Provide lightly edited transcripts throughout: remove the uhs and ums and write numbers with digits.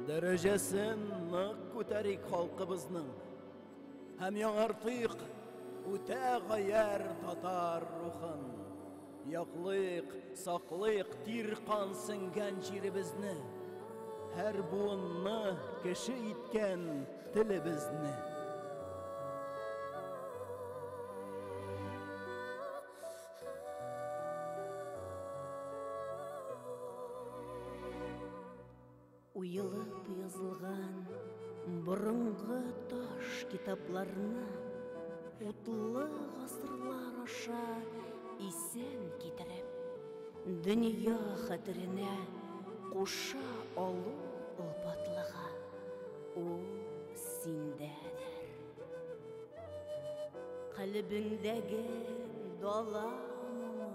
Дәрәҗәсен нык күтәрик халкыбызның һәм яңартыйк үтә гаярь татар рухын. Яклыйк, саклыйк тир кан сеңгән җиребезне, һәр буынны кеше иткән телебезне. Уелып язылган борынгы таш китапларны утлы гасырлар аша исән китереп, дөнья хәтеренә куша алу олпатлыгы ул синдәдер. Калебеңдәге дала моңы,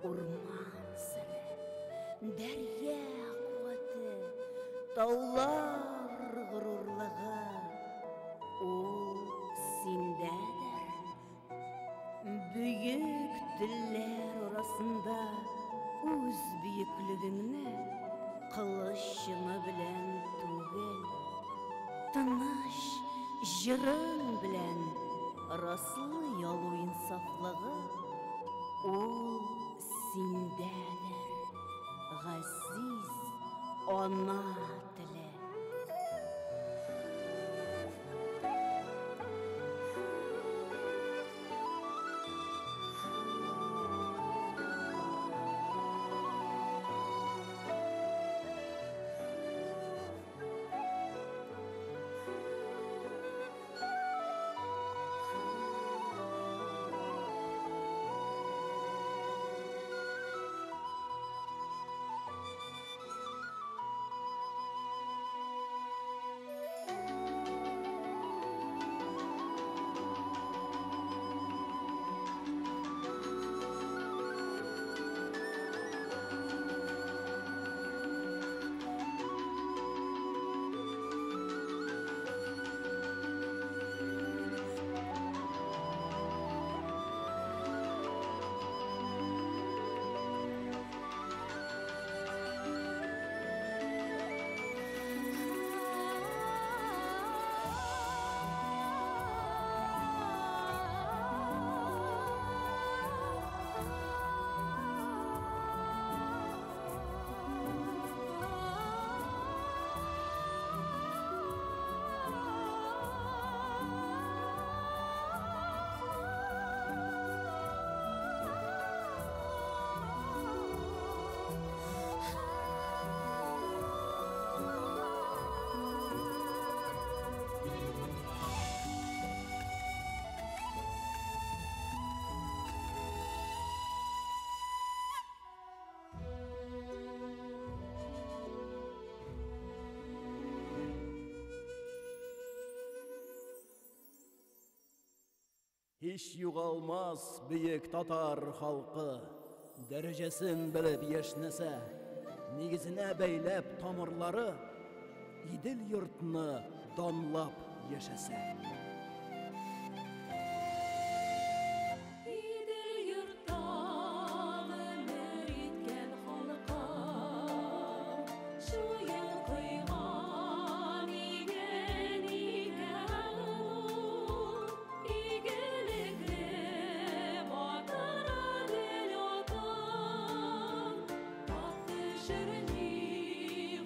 урман сере, дәрья куәте, таулар горурлыгы ул синдәдер. Бөек телләр арасында үз бөеклегеңне кылыч чыңы белән түгел, тыныч җырың белән раслый алу инсафлыгы ул синдәдер, газиз ана теле. Һич югалмас бөек татар халкы, дәрәҗәсен белеп яшьнәсә, нигезенә бәйләп тамырлары, Идел йортны данлап яшәсә. Идел йортта гомер иткән халыкым, чуен койган иген икән ул. Игелекле батыр гадел атын, тап төшерми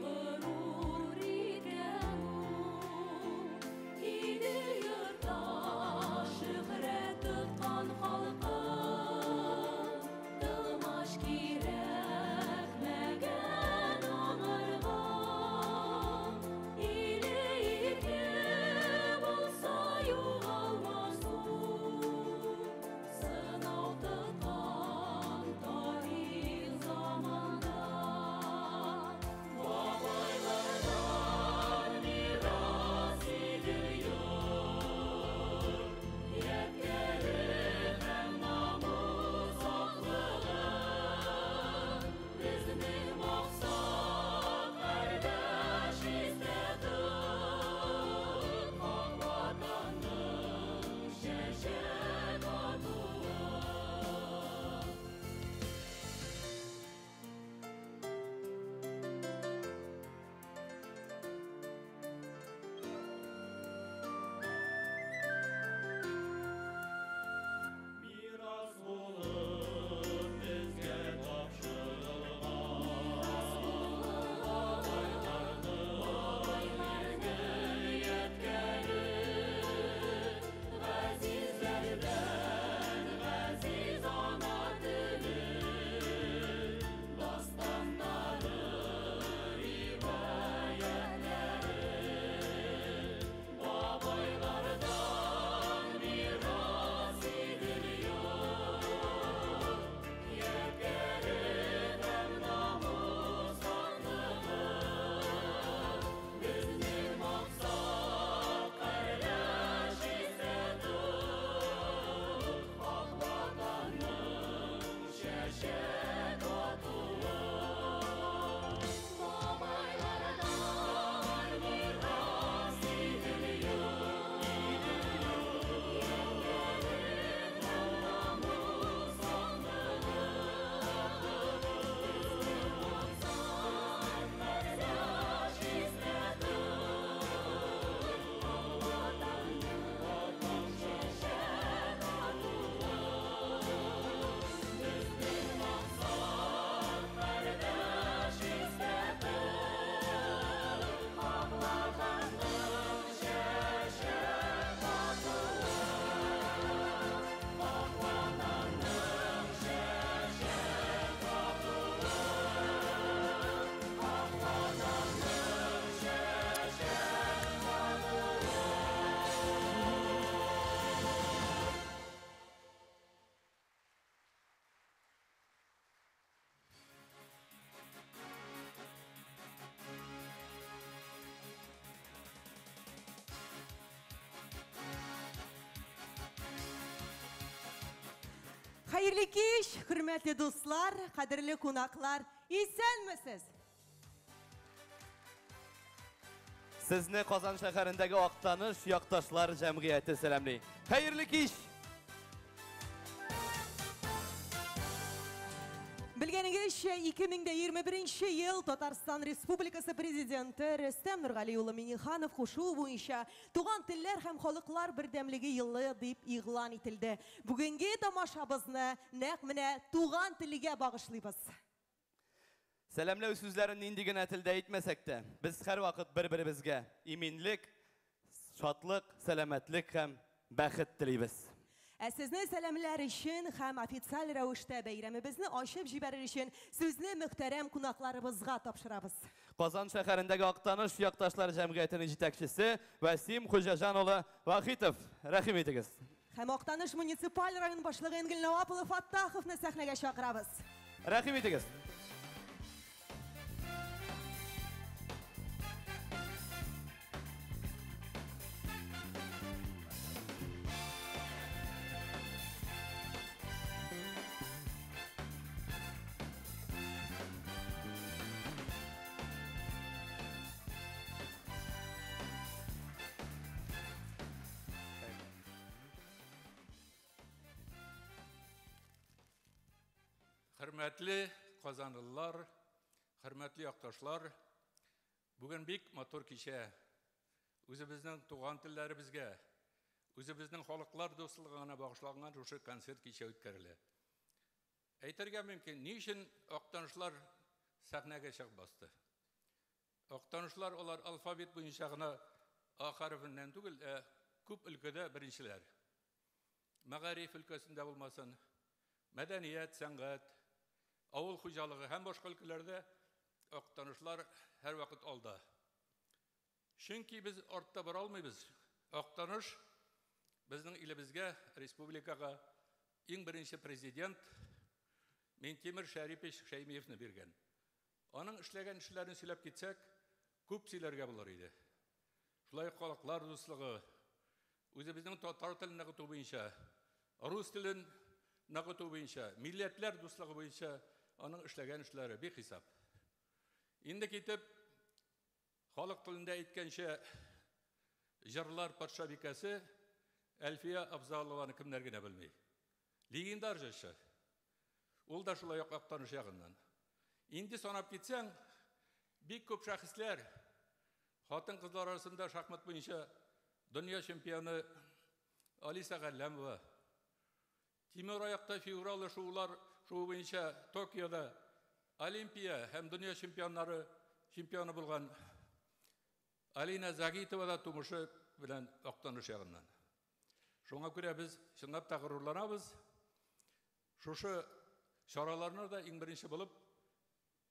горур иткән ул. Идел Хәерле кич, хөрмәтле дуслар, кадерле кунаклар, исәнмесез? Сезне Казан шәһәрендәге Актаныш якташлар җәмгыяте сәламли. Хәерле кич! Белгәнегезчә, 2021 ел Татарстан Республикасы Президенты Рөстәм Нургали улы Миңнеханов кушуы буенча Туган телләр һәм халыклар бердәмлеге елы дип игълан ителде. Бүгенге тамашабызны нәкъ менә туган телгә багышлыйбыз. Сәламләү сүзләрен нинди генә телдә әйтмәсәк тә, без һәрвакыт бер-беребезгә иминлек, шатлык, сәламәтлек һәм бәхет телибез. Ә сезне сәламләр өчен һәм официаль рәвештә бәйрәмебезне ачып җибәрер өчен сүзне мөхтәрәм кунакларыбызга тапшырабыз. Казан шәһәрендәге Актаныш якташлар җәмгыятенең җитәкчесе Вәсим Хуҗаҗан улы Вахитов. Рәхим итегез. Һәм Актаныш муниципаль район башлыгы Энгель Навап улы Фаттаховны сәхнәгә чакырабыз. Рәхим итегез. Хөрмәтле казанлылар, хөрмәтле якташлар, бүген бик матур кичә. Үзебезнең туган телләребезгә, үзебезнең халыклар дуслыгына багышланган шушы концерт кичә үткәрелә. Әйтергә мөмкин, ни өчен актанышлар сәхнәгә чыгып басты? Актанышлар алар алфавит буенча гына А хәрефеннән түгел, ә күп өлкәдә беренчеләр. Мәгариф өлкәсендә булмасын, мәдәният, сәнгать, авыл хуҗалыгы һәм башка өлкәләрдә актанышлар һәрвакыт алда. Чөнки без артта бара алмыйбыз. Актаныш безнең илебезгә, республикага иң беренче президент Минтимер Шәрипович Шәймиевны биргән. Аның эшләгән эшләрен сөйләп китсәк, күп сөйләргә булыр иде. Шулай ук халыклар дуслыгы, үзебезнең татар телен ныгыту буенча, рус телен ныгыту буенча, милләтләр дуслыгы буенча аның эшләгән эшләре бихисап. Инде китеп, халык телендә әйткәнчә, җырлар патшабикәсе Әлфия Абзалованы кемнәр генә белми. Легендар җырчы. Ул да шулай ук Актаныш ягыннан. Инде санап китсәң, бик күп шәхесләр, хатын-кызлар арасында шахмат буенча дөнья чемпионы Алиса Галләмова, тимер аякта фигуралы шуулар шуу буенча Токиода Олимпия һәм дөнья чемпионнары чемпионы булган Алина Загитова да тумышы белән Актаныш ягыннан. Шуңа күрә без чынлап та горурланабыз. Шушы чараларны да иң беренче булып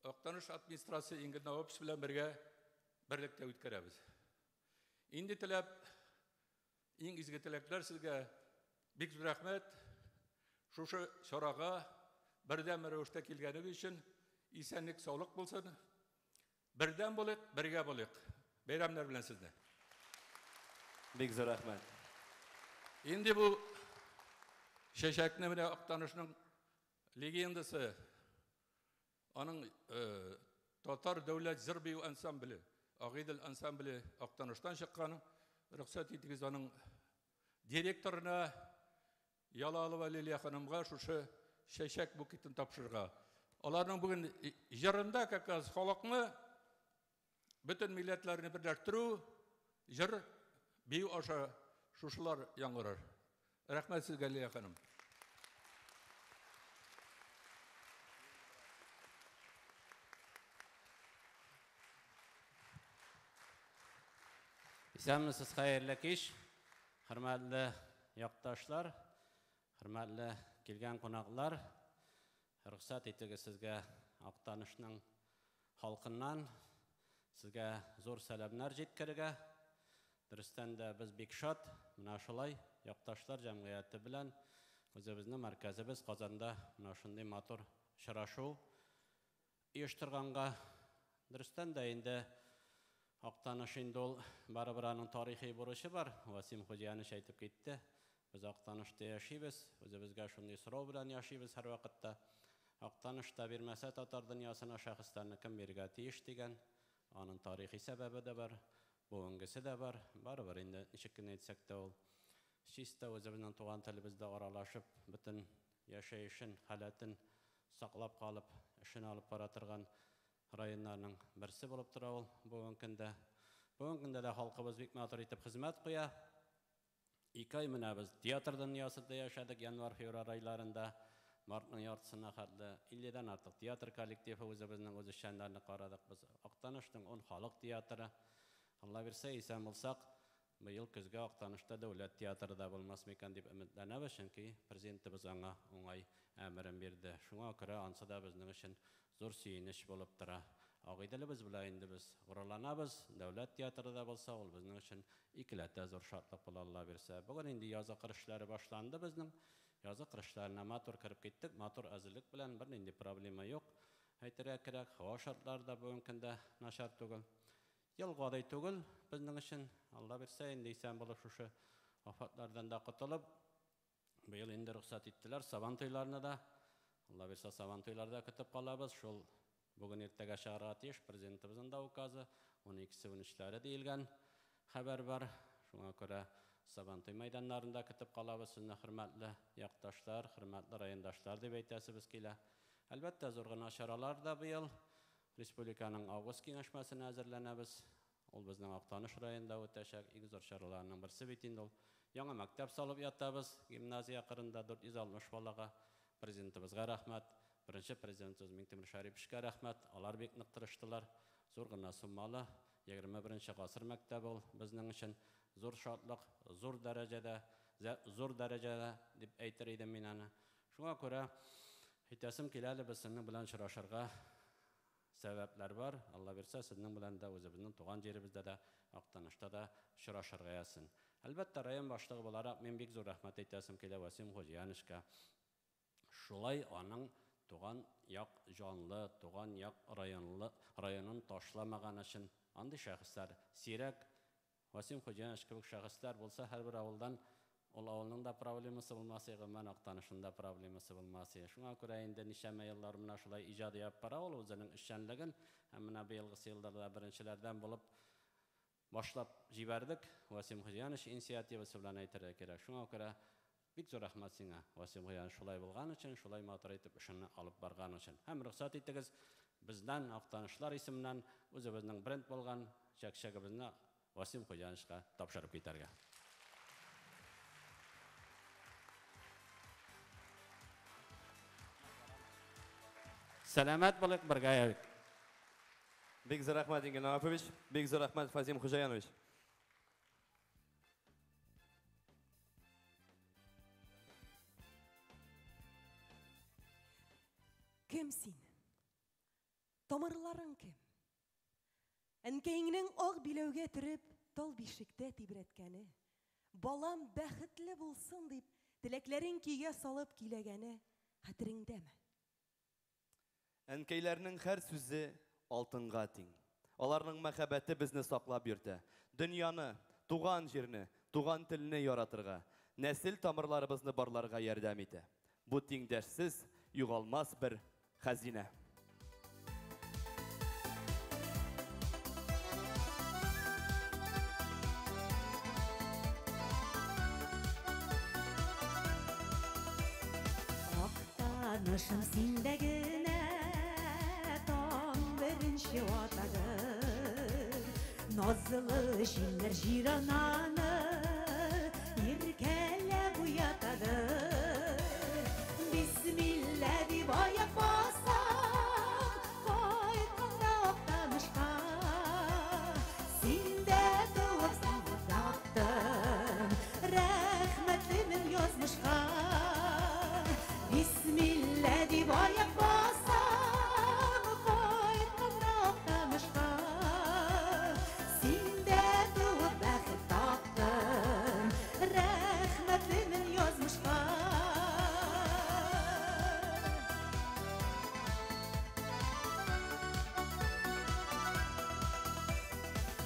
Актаныш администрация Ингел Навапович белән бергә берлектә үткәрәбез. Инде теләп, иң изге теләкләр сезгә, бик зур рәхмәт. Шушы чарага бердәм рәвештә килгәнегез өчен исәнлек, саулык булсын. Бердәм булыйк, бергә булыйк. Бәйрәмнәр белән сезне. Бик зур рәхмәт. Инде бу чәчәкне менә Актанышның легендасы, аның татар дәүләт җыр бию ансамбле, Агыйдел ансамбле Актаныштан чыккан. Рөхсәт итегез аның директорына Ялалова Лилия ханымга шушы чәчәк букетын тапшырырга. Аларның бүген җырында как раз халыкны, бөтен милләтләрне берләштерү, җыр бию аша шушылар яңгырар. Рәхмәт сезгә, Лилия ханым. Исәнмесез, хәерле кич, хөрмәтле якташлар, хөрмәтле килгән кунаклар. Рөхсәт итегез сезгә Актанышның халкыннан сезгә зур сәламнәр җиткерергә. Дөрестән дә без бик шат, менә шулай якташлар җәмгыяте белән үзебезнең мәркәзебез Казанда менә шундый матур очрашу оештырганга. Дөрестән дә инде Актаныш инде ул барыбер аның тарихи бурычы бар. Васим Хуҗиянович әйтеп китте. Без Актанышта яшибез, үзебезгә шундый сорау белән яшибез һәрвакытта. Актанышта бирмәсә татар дөньясына шәхесләрне кем бирергә тиеш дигән, аның тарихи сәбәбе дә бар, бүгенгесе дә бар. Барыбер инде ничек кенә әйтсәк тә ул чиста үзебезнең туган телебездә аралашып, бөтен яшәешен, халәтен саклап калып, эшен алып бара торган районнарның берсе булып тора ул бүгенге көндә. Бүгенге көндә дә халкыбыз бик матур итеп хезмәт куя. 2 ай менә без театр дөньясында яшәдек, январь-февраль айларында, мартның яртысына хәтле 50-дән артык театр коллективы үзебезнең үзешчәннәрне карадык без. Актанышның 10 халык театры. Алла бирсә, исән булсак, быел көзгә Актанышта дәүләт театры да булмас микән дип өметләнәбез, чөнки президентыбыз аңа уңай әмерен бирде. Шуңа күрә ансы да безнең өчен зур сөенеч булып тора. Агыйделебез белән инде без горурланабыз. Дәүләт театры да булса, ул безнең өчен икеләтә зур шатлык була, Алла бирсә. Бүген инде язгы кыр эшләре башланды безнең. Язгы кыр эшләренә матур кереп киттек, матур әзерлек белән, бернинди проблема юк. Әйтергә кирәк, һава шартлары да бүгенге көндә начар түгел. Ел гади түгел безнең өчен. Алла бирсә, инде исән булып шушы афәтләрдән дә котылып, быел инде рөхсәт иттеләр Сабан туйларына да. Алла бирсә, Сабан туйларда көтеп калабыз. Шул бүген иртәгә чыгарга тиеш президентыбызның да указы, 12-13-ләре диелгән хәбәр бар. Шуңа күрә Сабантуй мәйданнарында көтеп калабыз сезне, хөрмәтле якташлар, хөрмәтле райондашлар дип әйтәсебез килә. Әлбәттә, зур гына чаралар да быел республиканың август киңәшмәсенә әзерләнәбез. Ул безнең Актаныш районында үтәчәк иң зур чараларның берсе бит инде ул. Яңа мәктәп салып ятабыз, гимназия кырында 460 балага. Президентыбызга рәхмәт, беренче президентыбыз Миңтимер Шәриповичка рәхмәт. Алар бик нык тырыштылар. Зур гына суммалы 21 гасыр мәктәбе ул безнең өчен зур шатлык, зур дәрәҗәдә, зур дәрәҗәдә дип әйтер идем мин аны. Шуңа күрә әйтәсем килә әле, без сезнең белән очрашырга сәбәпләр бар. Алла бирсә, сезнең белән дә үзебезнең туган җиребездә дә, Актанышта да очрашырга язсын. Әлбәттә, район башлыгы буларак мин бик зур рәхмәт әйтәсем килә Васим Хуҗиянычка. Шулай аның туган як җанлы, туган як районлы, районын ташламаган өчен андый шәхесләр сирәк. Васим Хуҗиянович кебек шәхесләр булса, һәрбер авылдан ул авылның да проблемасы булмас, гомумән Актанышның да проблемасы булмас. Шуңа күрә инде ничәмә еллар менә шулай иҗат итеп бара ул үзенең эшчәнлеген. Һәм менә быелгысы елларда беренчеләрдән булып башлап җибәрдек. Васим Хуҗиянович инициативасы белән әйтергә кирәк. Шуңа күрә бик зур рәхмәт сиңа, Васим Хуҗиянович, шулай булган өчен, шулай матур итеп эшеңне алып барган өчен. Һәм рөхсәт итегез, бездән Актанышлар исеменнән үзебезнең бренд булган чәкчәгебезне Васим Хуҗияновичка тапшырып китәргә. Сәламәт булыйк, бергә йөрик. Бик зур рәхмәт, Ингел Навапович, бик зур рәхмәт, Фазим Хуҗаянович. Кем син? Тамырларың кем? Әнкәйеңнең ак биләүгә төреп, тал бишектә тибрәткәне, балам бәхетле булсын дип, теләкләрен көйгә салып көйләгәне хәтереңдәме? Әнкәйләрнең һәр сүзе алтынга тиң. Аларның мәхәббәте безне саклап йөртә. Дөньяны, туган җирне, туган телне яратырга, нәсел тамырларыбызны барларга ярдәм итә. Бу тиңдәшсез, югалмас бер хәзинә. Актанышым синдә генә, таң беренче атадыр. Назлы җилләр җир ананы иркәләп уятадыр. Бисмилла дип аяк басам, кайтканда Актанышка. Синдә туып таптым, рәхмәтлемен язмышка. Бисмилла дип аяк басам, кайтканда Актанышка. Синдә туып бәхет таптым, рәхмәтлемен язмышка.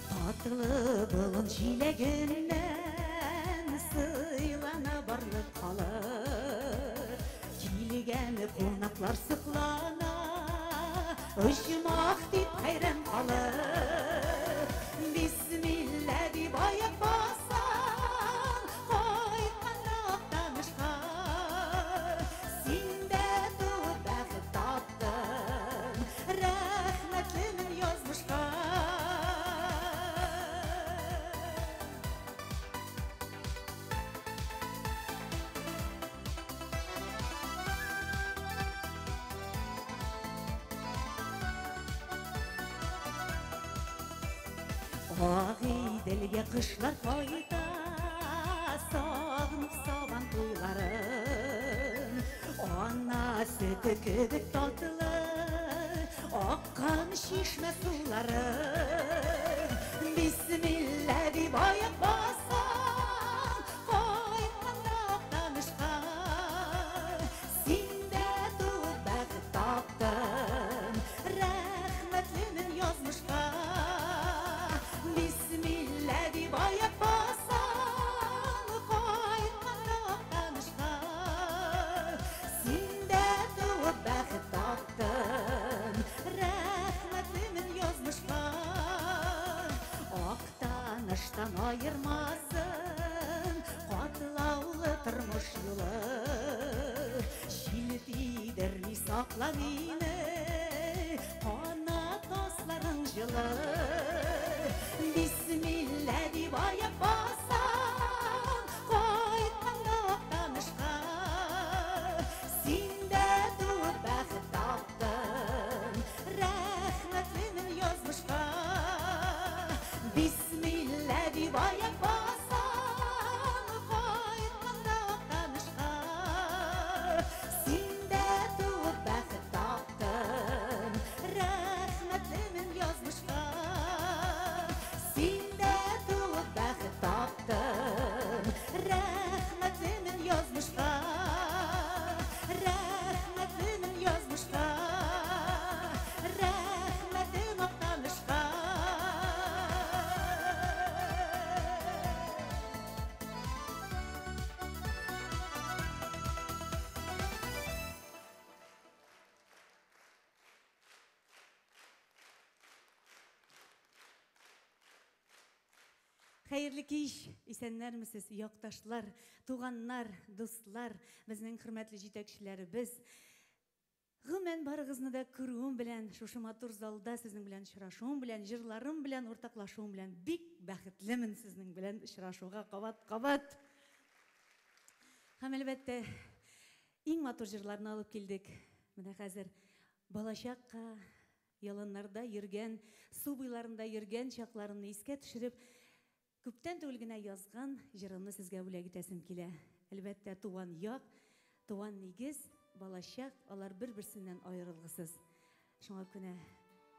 Татлы болын җиләгеннән сыйлана бар Матурлыклар соклана, оҗмах дип хәйран калып. Бисмилла дип аяк басам, кайтканда Актанышка. Синдә туып бәхет таптым, рәхмәтлемен язмышка. Агыйделгә кышлар кайта, сагынып сабан туйларын. Ана сөте кебек татлы, аккан чишмә сулары. Бисмилла дип аяк басам, кайтканда Актанышка. Синдә туып бәхет таптым, рәхмәтлемен язмышка. Бисмилла дип аяк басам, кайтканда Актанышка. Синдә туып бәхет таптым, рәхмәтлемен язмышка. Актаныштан аермасын катлаулы тормыш юлы. Җил тидерми сакла мине, канат асларың җылы. Бисмилла дип аяк басам, кайтканда Актанышка. Синдә туып бәхет таптым, рәхмәтлемен язмышка. Бисмилла дип аяк басам, кайтканда Актанышка. Синдә туып бәхет таптым, рәхмәтлемен язмышка. Синдә туып бәхет таптым, рәхмәтлемен язмышка. Рәхмәтлемен язмышка. Рәхмәтем Актанышка. Хәерле кич, исәннәрмесез, якташлар, туганнар, дуслар, безнең хөрмәтле җитәкчеләребез. Гомумән барыгызны да күрүем белән, шушы матур залда сезнең белән очрашуым белән, җырларым белән уртаклашуым белән бик бәхетлемен сезнең белән очрашуга кабат-кабат. Һәм әлбәттә, иң матур җырларны алып килдек. Менә хәзер балачакка, яланнарда йөргән, су буйларында йөргән чакларымны искә төшереп, күптән түгел генә язган җырымны сезгә бүләк итәсем килә. Әлбәттә, туган як, туган нигез, балачак, алар бер-берсеннән аерылгысыз. Шуңа күрә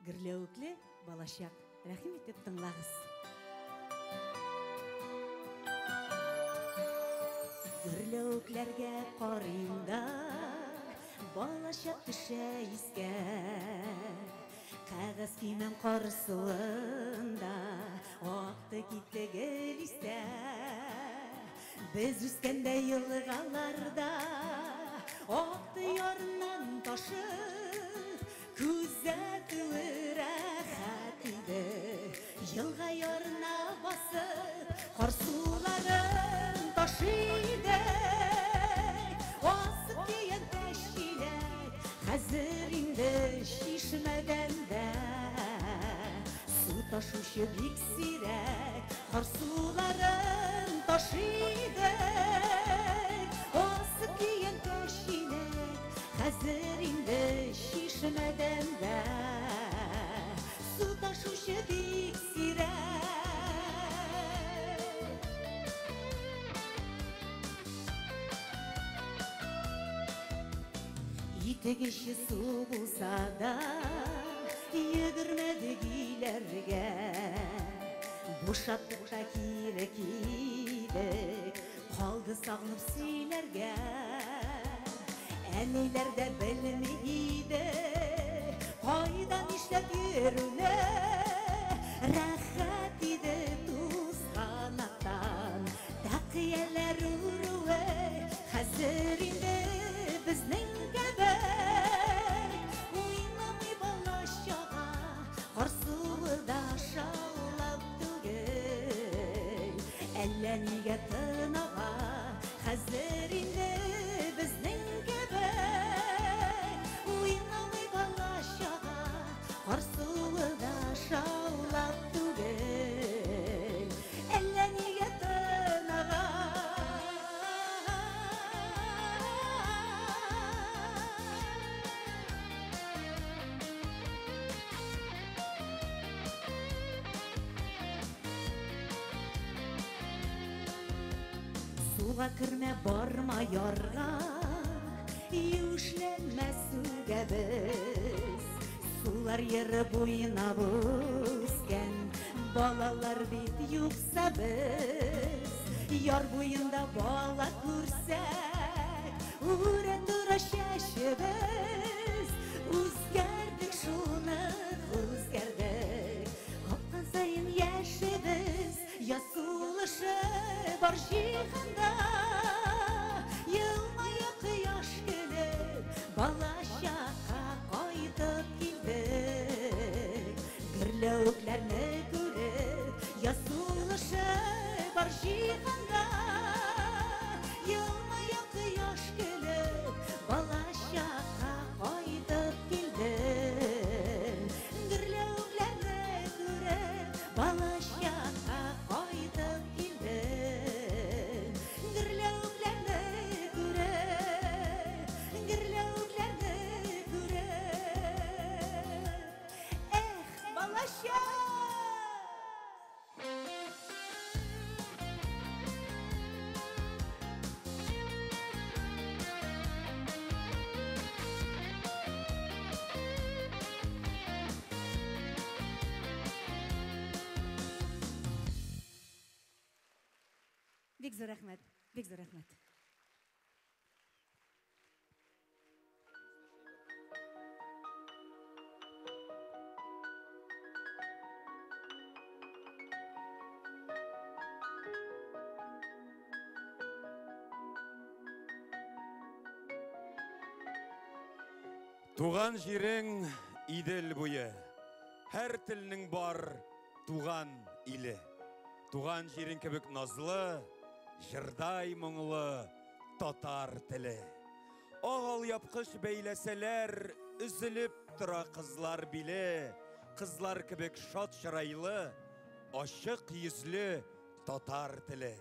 гөрләвекле балачак. Рәхим итеп тыңлагыз. Гөрләвекләргә карыйм да, балачак төшә искә. Кәгазь көймәм кар суында, акты китте гел истә. Без үскәндә елгаларда, акты ярыннан ташып, күзәтүе рәхәт иде. Елга ярына басып, кар суларын ташый иде. Асып көянтә чиләк, хәзер инде чишмәдән дә су ташучы бик сирәк. Кар суларын ташый идек, асып көянтә чиләк, хәзер инде чишмәдән дә су ташучы бик сирәк. Итек эче су булса да, йөгермәдек өйләргә. Бушаттык та кире килдек, калды сагынып сөйләргә. Әниләр дә белми иде, кайдан нишләп йөрүне. Рәхәт иде тузганактан тәкыяләр үрүе. Хәзер инде безнең кебек Әллә нигә тын ага, хәзер инде безнең кебек уйнамый бала-чага, кар суы да шаулап түгел. Әллә нигә тын ага. Суга кермә, барма ярга, юешләнмә сүгәбез. Сулар ерып уйнап үскән балалар бит юкса без. Яр буенда бала күрсәк, үрә тора чәчебез. Үзгәрдек шуны, үзгәрдек. Аккан саен яшебез, яз сулышы бар җиһанда. Елмая кояш көлеп, балачакка кайтып килдек. Гөрләвекләрне күреп, яз сулышы бар җиһанда. Елмая кояш көлеп, балачакка кайтып килдек. Гөрләвекләрне күреп, балачакка кайтып килдек. Гөрләвекләрне күреп, гөрләвекләрне күреп. Эх, балачак! Бик зур рәхмәт, бик зур рәхмәт. Туган җирең Идел буе. Һәр телнең бар туган иле. Туган җирең кебек назлы, җырдай моңлы татар теле. Ак алъяпкыч бәйләсәләр, өзелеп тора кызлар биле. Кызлар кебек шат чырайлы, ачык йөзле татар теле.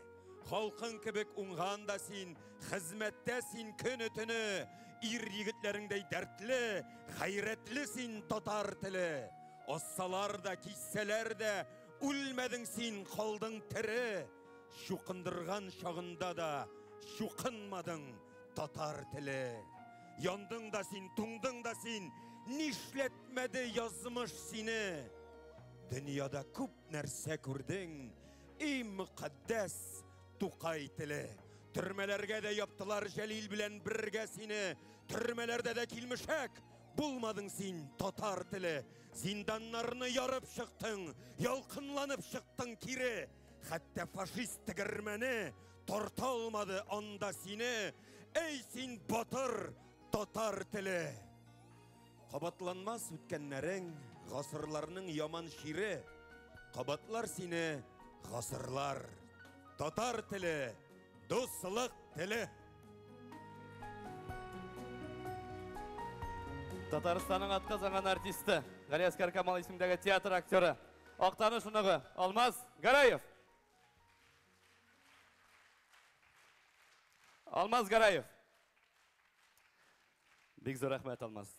Халкың кебек уңган да син, хезмәттә син көне төне, ир егетләреңдәй дәртле, гайрәтле син татар теле. Ассалар да, киссәләр дә, үлмәдең син, калдың тере. Чукындырган чагында да чукынмадың татар теле. Яндың да син, туңдың да син, нишләтмәде язмыш сине. Дөньяда күп нәрсә күрдең, эй мөкатдәс Тукай теле. Төрмәләргә дә яптылар Җәлил белән бергә сине. Төрмәләрдә дә килмешәк булмадың син татар теле. Зинданнарны ярып чыктың, ялкынланып чыктың кире. Хәтта фашист тегермәне тарта алмады анда сине. Эй син батыр татар теле. Кабатланмас үткәннәрең, гасырларның яман чире. Кабатлар сине гасырлар. Татар теле, дуслык теле. Татарстанның атказанган артисты, Галиәсгар Камал исемендәге театр актеры, Актаныш оныгы Алмаз Гараев. Алмаз Гараев. Бик зур рәхмәт, Алмаз.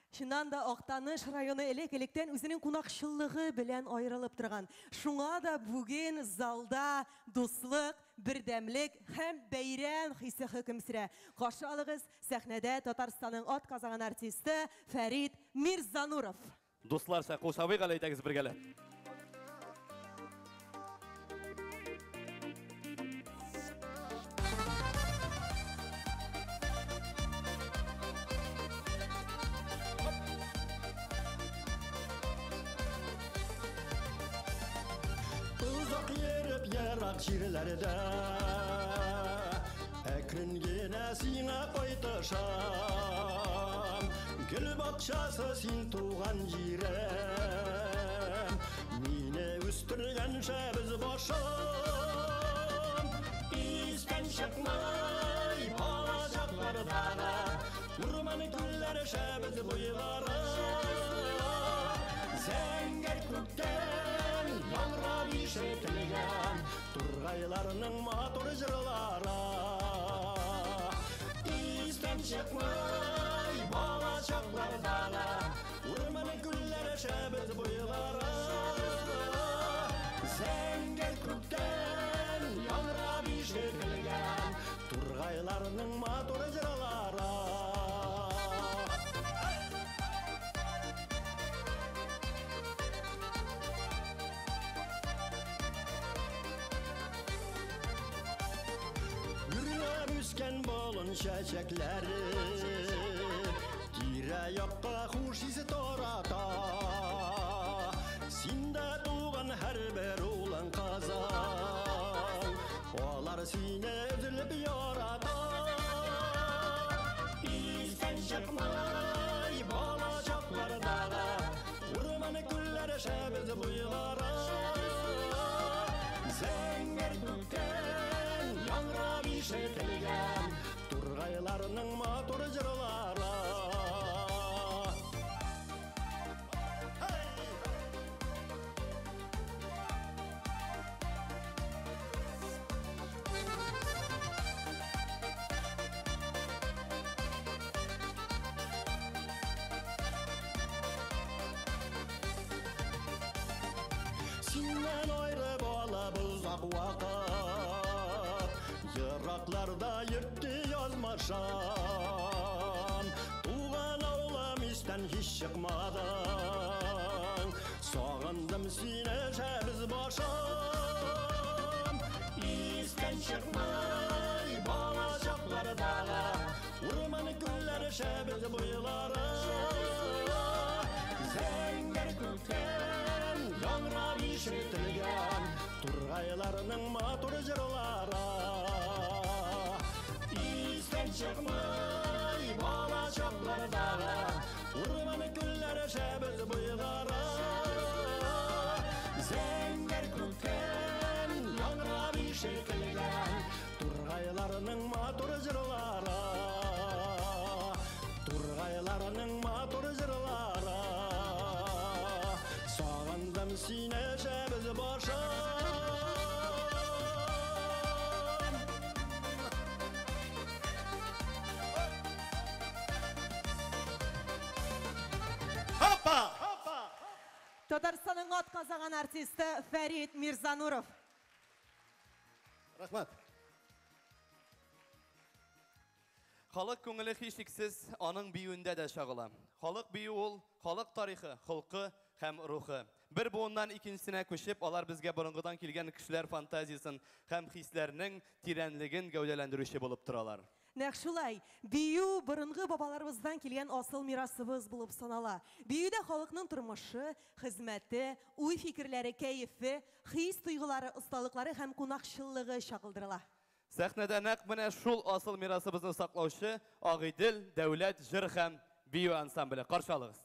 Чыннан да Актаныш районы элек-электән үзенең кунакчыллыгы белән аерылып торган. Шуңа да бүген залда дуслык, бердәмлек һәм бәйрәм хисе хөкем сөрә. Каршы алыгыз сәхнәдә Татарстанның атказанган артисты Фәрит Мирзануров. Дусларча кул чабыйк әле, әйдәгез бергәләп. Uzak yerip yarak җирләрдә Әкрен генә сиңа кайтышам. Гөл бакчасы син туган җирем. Мине үстергән шәбез башым. чыкмай балачаклардагы урман күлләре шәбез буйлары. Зәңгәр күктән яңгырап ишетелгән тургайларның матур җырлары. Истән чыкмай балачаклардагы урман күлләре шәбез буйлары. Зәңгәр күктән яңгырап ишетелгән тургайларның матур җырлары. Гөрләп үскән болын чәчәкләре тирә-якка хуш исе тарата. Синдә туган һәрбер улың Казан, алар сине өзелеп ярата. Истән чыкмай балачаклардагы урман күлләре шәбез буйлары. Зәңгәр күктән яңгырап ишетелгән тургайларның матур җырлары. Синнән айры бала узак вакыт, еракларда йөртте язмышым. Туган авылым истән һич чыкмадың, сагындым сине шәбез башым. Истән чыкмай балачаклардагы урман күлләре шәбез буйлары. Зәңгәр күктән яңгырап ишетелгән тургайларның матур җырлары. Истән чыкмай балачаклардагы урман күлләре шәбез буйлары. Зәңгәр күктән яңгырап ишетелгән тургайларның матур җырлары. Тургайларның матур җырлары. Сагындым сине шәбез башым. Хопа! Татарстанның атказанган артисты Фәрит Мирзануров. Рәхмәт. Халык күңеле һичшиксез аның биюендә дә чагыла. Халык бию ул халык тарихы, холкы һәм рухы. Бер буыннан икенчесенә күчеп, алар безгә борынгыдан килгән кешеләр фантазиясын һәм хисләрнең тирәнлеген гәүдәләндерүче булып торалар. Нәкъ шулай, бию борынгы бабаларыбыздан килгән асыл мирасыбыз булып санала. Биюдә халыкның тормышы, хезмәте, уй-фикерләре, кәефе, хис тойгылары, осталыклары һәм кунакчыллыгы чагылдырыла. Сәхнәдә нәкъ менә шул асыл мирасыбызны саклаучы Агыйдел дәүләт җыр һәм бию ансамбле. Каршы алыгыз.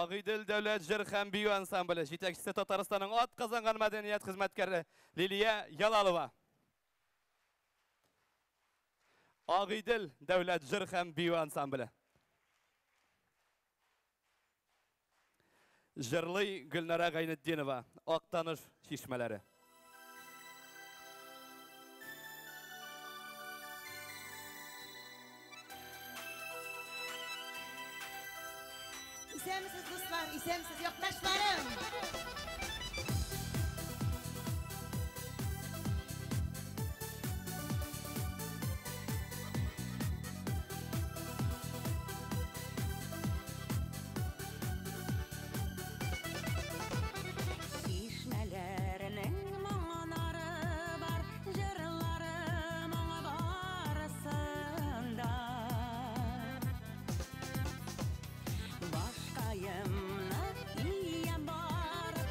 Агыйдел дәүләт җыр һәм бию ансамбле җитәкчесе Татарстанның атказанган мәдәният хезмәткәре Лилия Ялалова. Агыйдел дәүләт җыр һәм бию ансамбле. Җырлый Гөлнара Гайнетдинова, Актаныш чишмәләре. Исәнмесез, дуслар, исәнмесез, якташларым! Чишмәләренең моңнары бар, җырлары моңы барысында. Башкаемны иям барып,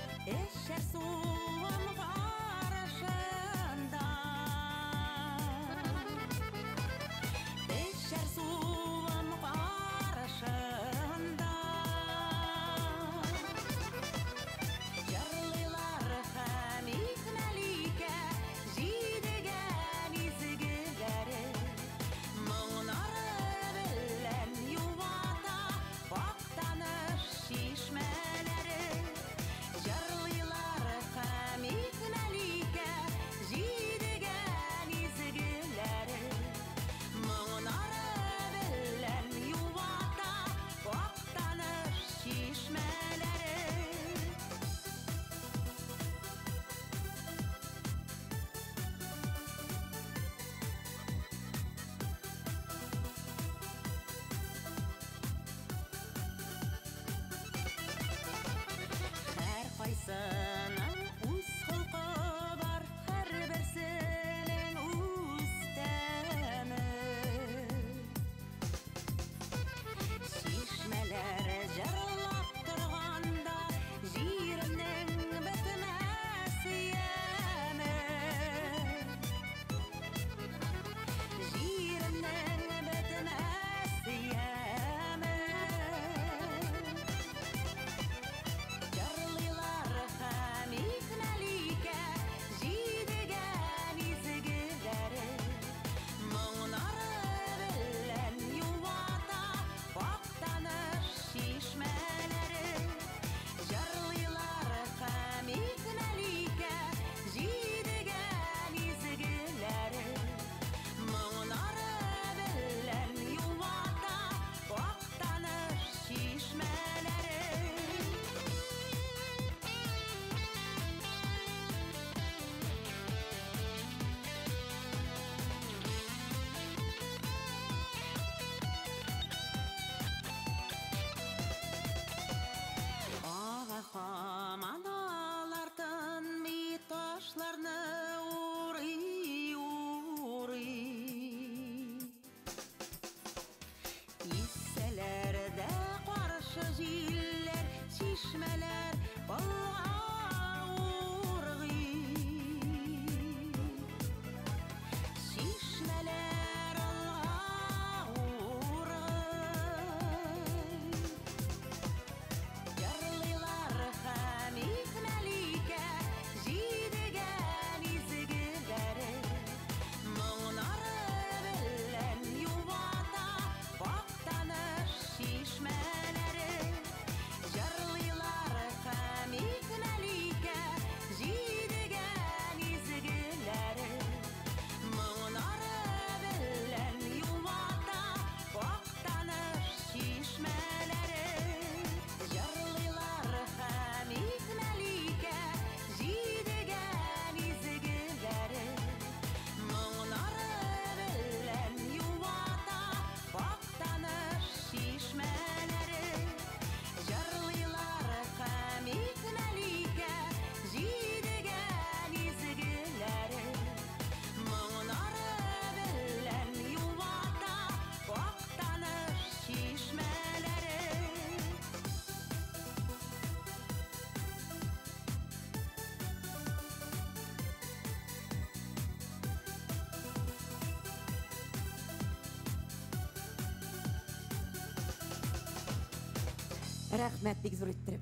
Рәхмәт бик зур иттереп.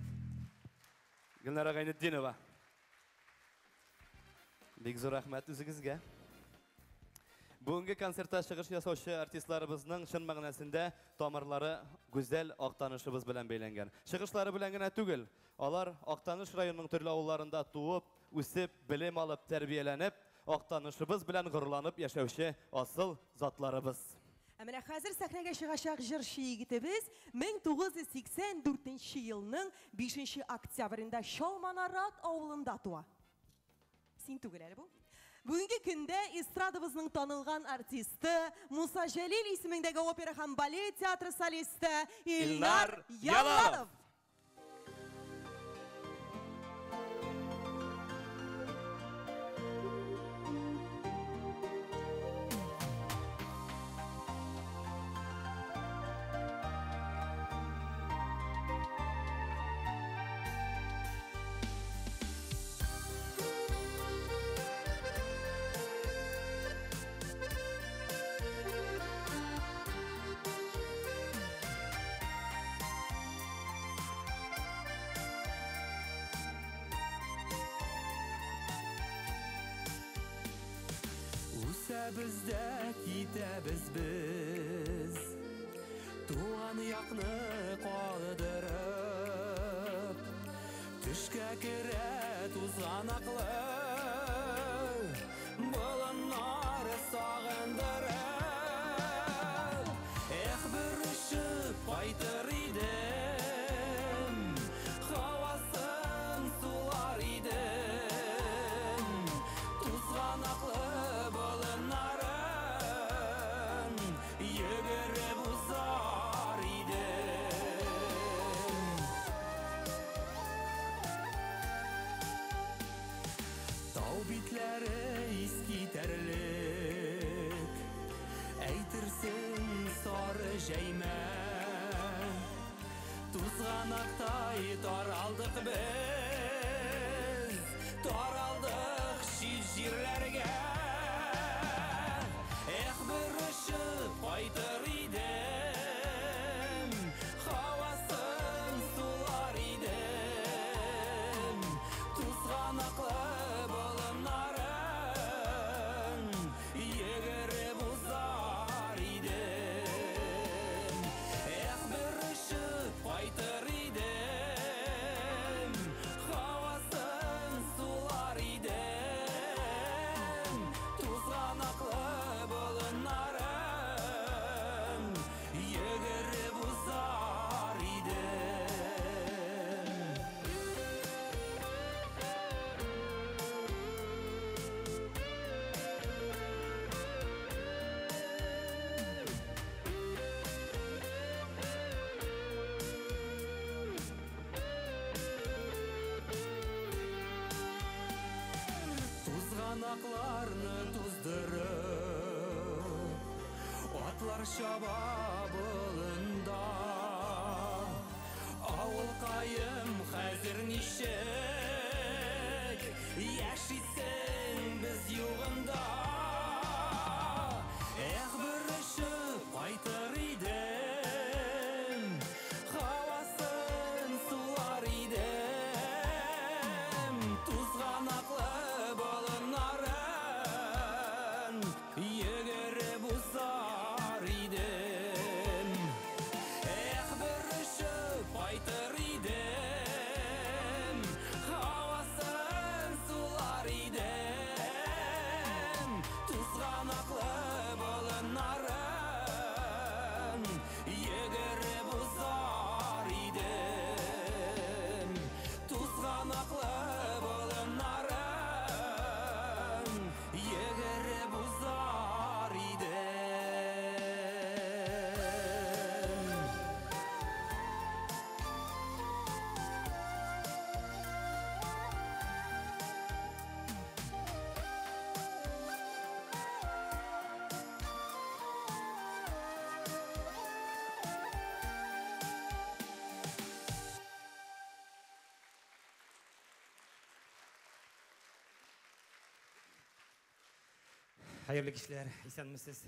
Гөлнара Гайнетдинова. Бик зур рәхмәт үзегезгә. Бүгенге концертта чыгыш ясаучы артистларыбызның чын мәгънәсендә тамырлары гүзәл Актанышыбыз белән бәйләнгән. Чыгышлары белән генә түгел, алар Актаныш районының төрле авылларында туып, үсеп, белем алып, тәрбияләнеп, Актанышыбыз белән горурланып яшәүче асыл затларыбыз. Ә менә хәзер сәхнәгә чыгачак җырчы егетебез 1984 елның 5 октябрендә Чалманарат авылында туа. Син түгел әле бу. Бүгенге көндә эстрадабызның танылган артисты, Муса Җәлил исемендәге опера һәм балет театры солисты Илнар Ялалов. Үсәбез дә китәбез без, туган якны калдырып, төшкә керә тузганаклы болыннар сагындырып. Эх, бер очып кайтыр идем, һавасын сулар идем, тузганаклы болыннарын йөгереп узар идем. Тау битләре искитәрлек, әйтерсең сары җәймә. Тузганактай таралдык без, таралдык чит җирләргә. Эх, бер очып кайтыр идем, һавасын сулар идем, тузганаклы болыннарын йөгереп узар идем. Эх, бер очып кайтыр идем, һавасын сулар идем, тузганаклы болыннарын йөгереп узар идем. Тузганакларны туздырып, атлар чаба болында. Авылкаем, хәзер ничек яшисең без югында? Эх, бер очып кайтыр идем, һавасын сулар идем, тузганаклы болыннарын йөгереп узар идем. Эх, бер очып кайтыр идем, һавасын сулар идем, тузганаклы болыннарын йөгереп узар идем. Тузганаклы болыннарын йөгереп узар идем. Хәерле кичләр, исәнмесез.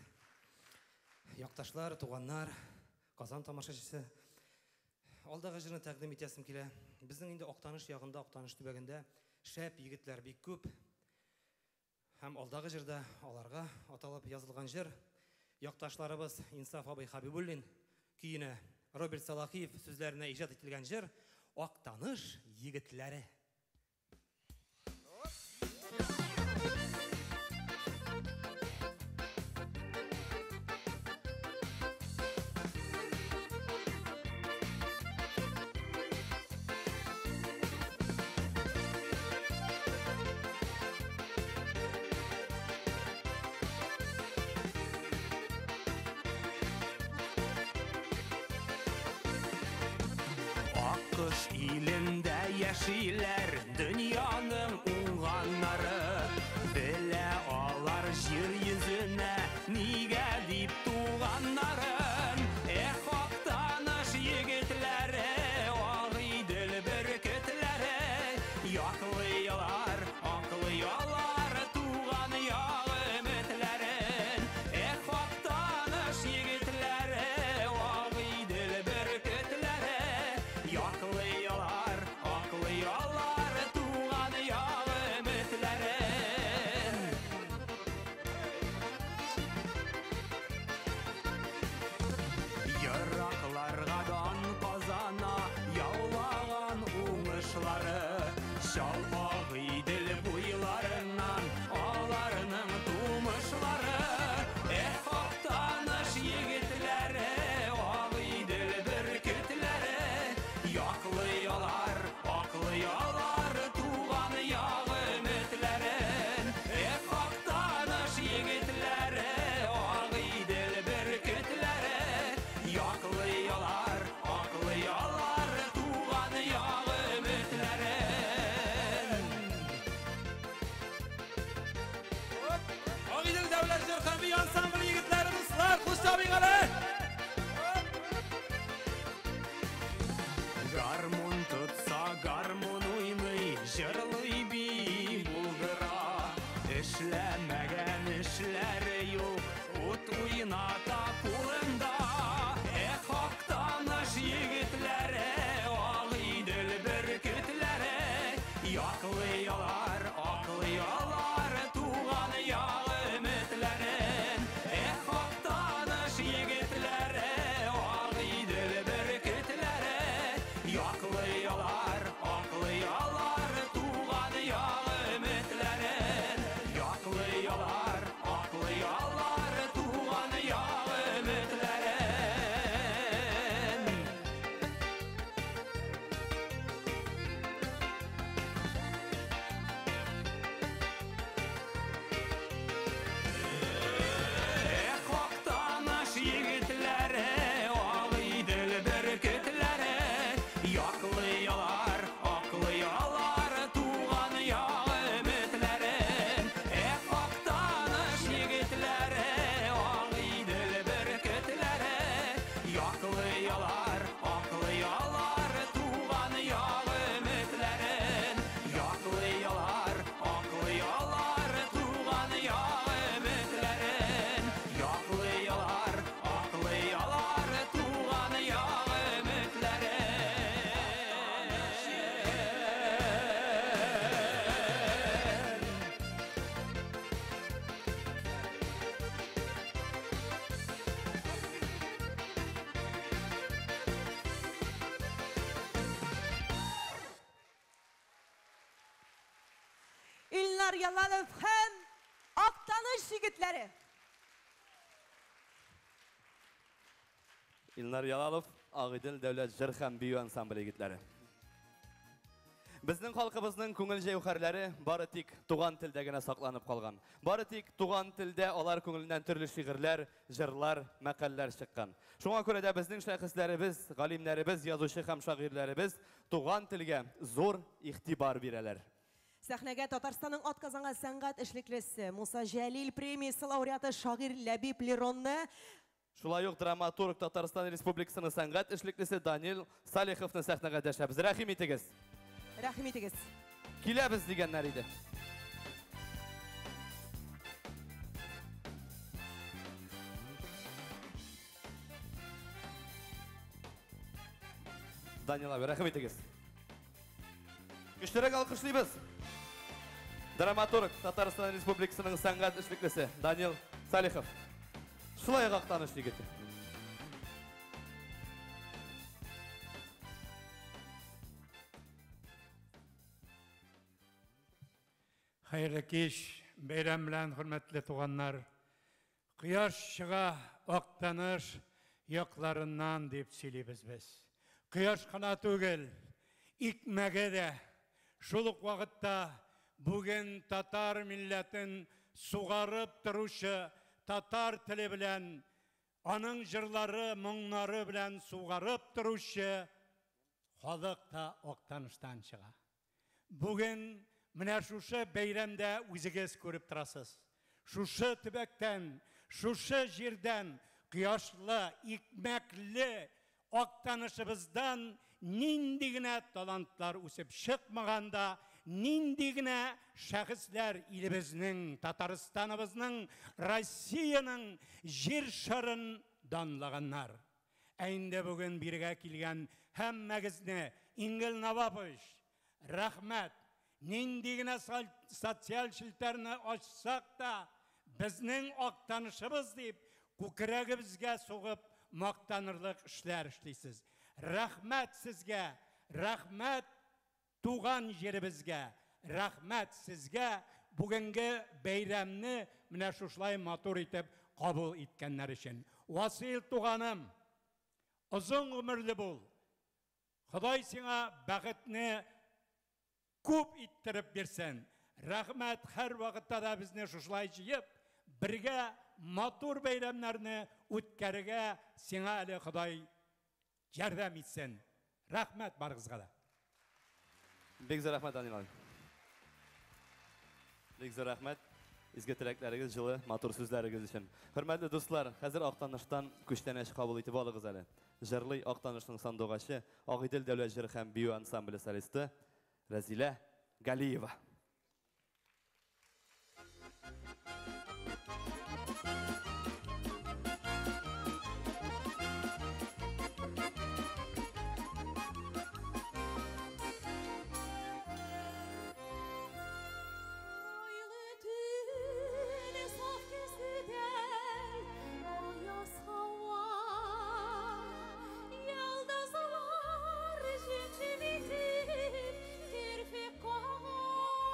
Якташлар, туганнар, Казан тамашачысы. Алдагы җырны тәкъдим итәсем килә. Безнең инде Актаныш ягында, Актаныш төбәгендә шәп егетләр бик күп. Һәм алдагы җырда аларга аталып язылган җыр якташларыбыз Инсаф абый Хабибуллин көенә, Роберт Салахиев сүзләренә иҗат ителгән җыр Актаныш егетләре. Аккош илендә яшиләр дөньяның уңганнары. Белә алар җир йөзенә нигә дип туганнарын. Эх, Актаныш егетләре, Агыйдел бөркетләре, яклый алар, аклый алар туган як өметләрен. Эх, Актаныш егетләре, Агыйдел бөркетләре, яклый алар, аклый алар туган як өметләрен. Еракларга дан казана яулаган уңышлары, Чал Агыйдел буйларыннан аларның тумышлары. Эх, Актаныш егетләре, Агыйдел бөркетләре, яклый алар, аклый алар туган як өметләрен. Эх, Актаныш егетләре, Агыйдел бөркетләре, яклый алар, аклый алар туган як өметләрен. Агыйдел дәүләт җыр һәм бию ансамбле егетләре, дуслар, кул чабыйк әле! Гармун тотса, гармун уйный, җырлый, бии, булдыра. Эшләмәгән эшләре юк, ут уйната кулында. Эх, Актаныш егетләре, Агыйдел бөркетләре, яклый алар, аклый алар туган як өметләрен. Эх, Актаныш егетләре, Агыйдел бөркетләре, яклый алар, аклый алар туган як өметләрен. Яклый алар, аклый алар туган як өметләрен. Эх, Актаныш егетләре, Агыйдел бөркетләре, яклый алар, аклый алар туган як өметләрен. Эх, Актаныш егетләре, Агыйдел бөркетләре, яклый алар, аклый алар туган як өметләрен. Яклый алар, аклый алар туган як өметләрен. Яклый алар, аклый алар туган як өметләрен. Илнар Ялалов һәм Актаныш егетләре. Илнар Ялалов, Агыйдел дәүләт җыр һәм бию ансамбле егетләре. Безнең халкыбызның күңел җәүһәрләре бары тик туган телдә генә сакланып калган. Бары тик туган телдә алар күңеленнән төрле шигырьләр, җырлар, мәкальләр чыккан. Шуңа күрә дә безнең шәхесләребез, галимнәребез, язучы һәм шагыйрьләребез туган телгә зур игътибар бирәләр. Сәхнәгә Татарстанның атказанган сәнгать эшлеклесе Муса Җәлил премиясе лауреаты шагыйрь Ләбиб Леронны, Шулай ук драматург Татарстан Республикасының сәнгать эшлеклесе Данил Салиховны сәхнәгә дәшәбез. Рәхим итегез. Рәхим итегез. Киләбез дигәннәр иде. Данил абый, рәхим итегез. Көчлерәк алкышлыйбыз. Драматург, Татарстан Республикасының сәнгать эшлеклесе Данил Салихов. Шулай ук Актаныш егете. Хәерле кич, бәйрәм белән, хөрмәтле туганнар. Кояш чыга Актаныш якларыннан дип сөйлибез без. Кояш кына түгел, икмәге дә. Шул ук вакытта бүген татар милләтен сугарып торучы татар теле белән, аның җырлары, моңнары белән сугарып торучы халык та Актаныштан чыга. Бүген менә шушы бәйрәмдә үзегез күреп торасыз. Шушы төбәктән, шушы җирдән кояшлы, икмәкле Актанышыбыздан нинди генә талантлар үсеп чыкмаганда, нинди генә шәхесләр илебезнең, Татарстаныбызның, Россиянең җир шарын данлаганнар. Ә инде бүген бирегә килгән һәммәгезне, Ингел Навапович, рәхмәт. Нинди генә социаль челтәрне ачсак та, безнең Актанышыбыз дип, күкрәгебезгә сугып мактанырлык эшләр эшлисез. Рәхмәт сезгә, рәхмәт туган җиребезгә, рәхмәт сезгә бүгенге бәйрәмне менә шушылай матур итеп кабул иткәннәр өчен. Васил туганым, озын гомерле бул. Ходай сиңа бәхетне күп иттереп бирсен. Рәхмәт һәр вакытта да безне шушылай җыеп, бергә матур бәйрәмнәрне үткәрергә сиңа әле Ходай ярдәм итсен. Рәхмәт барыгызга да. Бик зур рәхмәт, Данил абый. Бик зур рәхмәт. Изге теләкләрегез, җылы, матур сүзләрегез өчен. Хөрмәтле дуслар, хәзер Актаныштан күчтәнәч кабул итеп алыгыз әле. Җырлый Актанышның сандугачы, Агыйдел дәүләт җыр һәм бию ансамбле солисты Рәзилә Галиева. Йолдызлар җем-җем итеп керфек кага.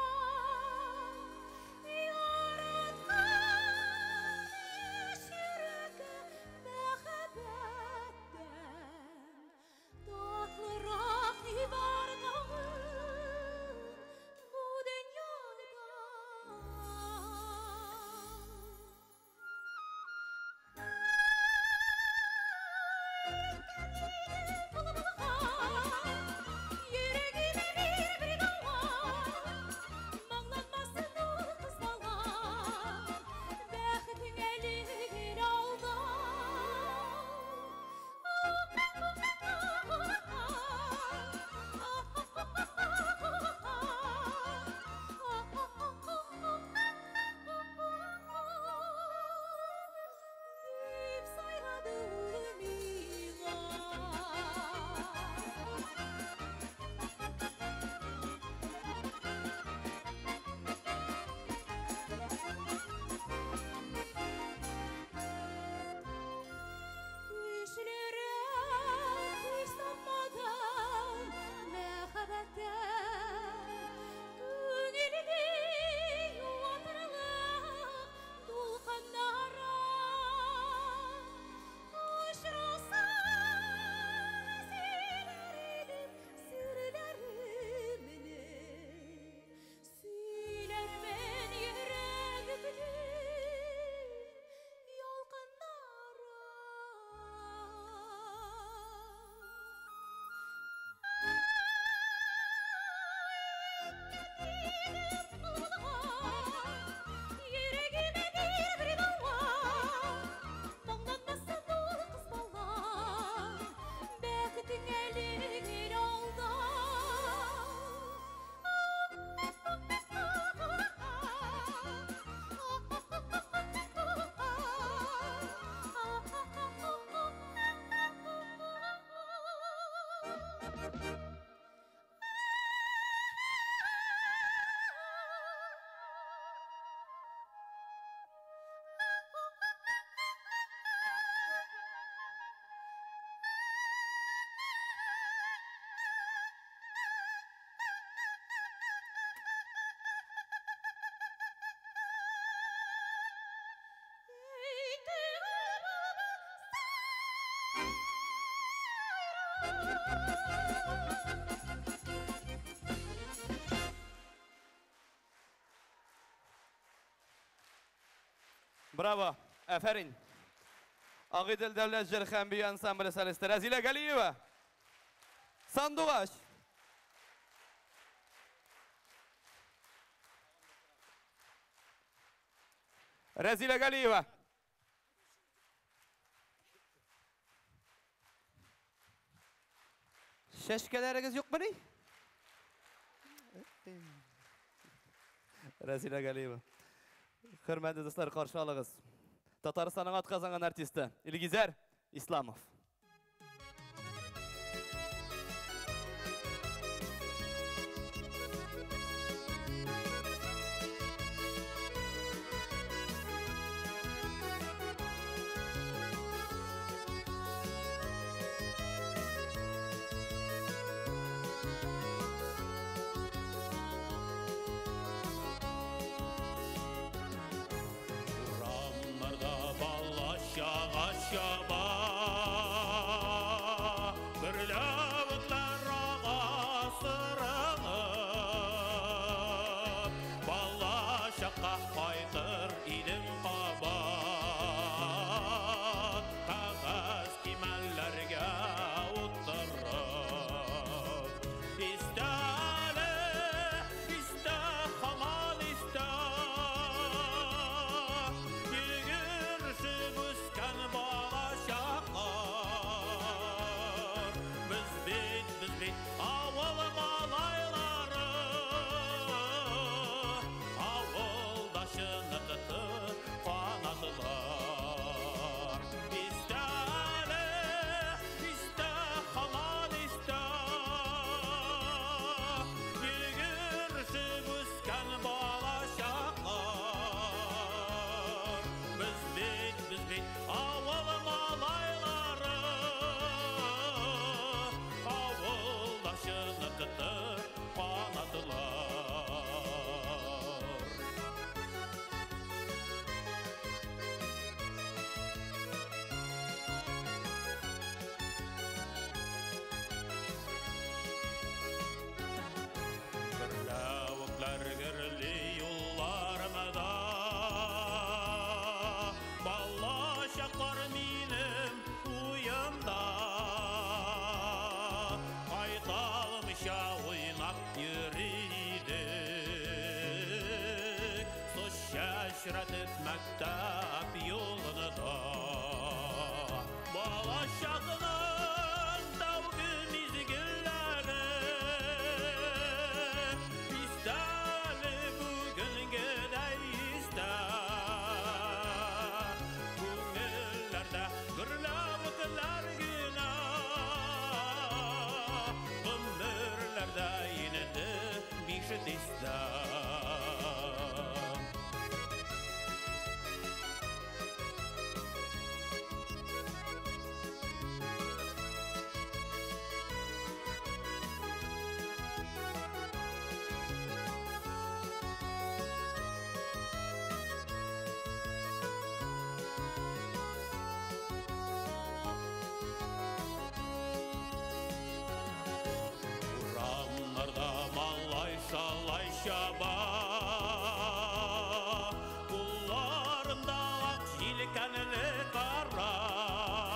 Браво! Әфәрин! Агыйдел дәүләт җыр һәм бию ансамбле солисты Рәзилә Галиева. Сандугач. Рәзилә Галиева. Чәчкәләрегез юкмыни? Рәзилә Галиева. Хөрмәтле дуслар, каршы алыгыз. Татарстанның атказанган артисты Илгизәр Исламов. Урамнарда бала чага чаба, Гөрләвекләр ага сырылып, Бала чакка кайтыр идем кабат, Кәгазь кимәлләргә утырып. Истә әле, истә, һаман истә, Йөгерешеп үскән бала чаклар. Без бит, без бит авыл малайлары, Авылда чыныкты канатлар. Истә әле, истә, һаман истә, Йөгерешеп үскән бала чаклар. Без бит, без бит авыл малайлары, Авылда чыныкты канатлар. Гөрләвекләр гөрли юлларымда, Бала чаклар минем уемда. Кайталмыйча уйнап йөри идек, Су чәчрәтеп мәктәп юлында. Бала чакның тәүге мизгелләре Истә әле бүгенгедәй истә. Күңелләрдә гөрләвекләр генә, Гомерләрдә инде биш дистә. Урамнарда малай шалай чаба, Кулларында ак җилкәнле кораб.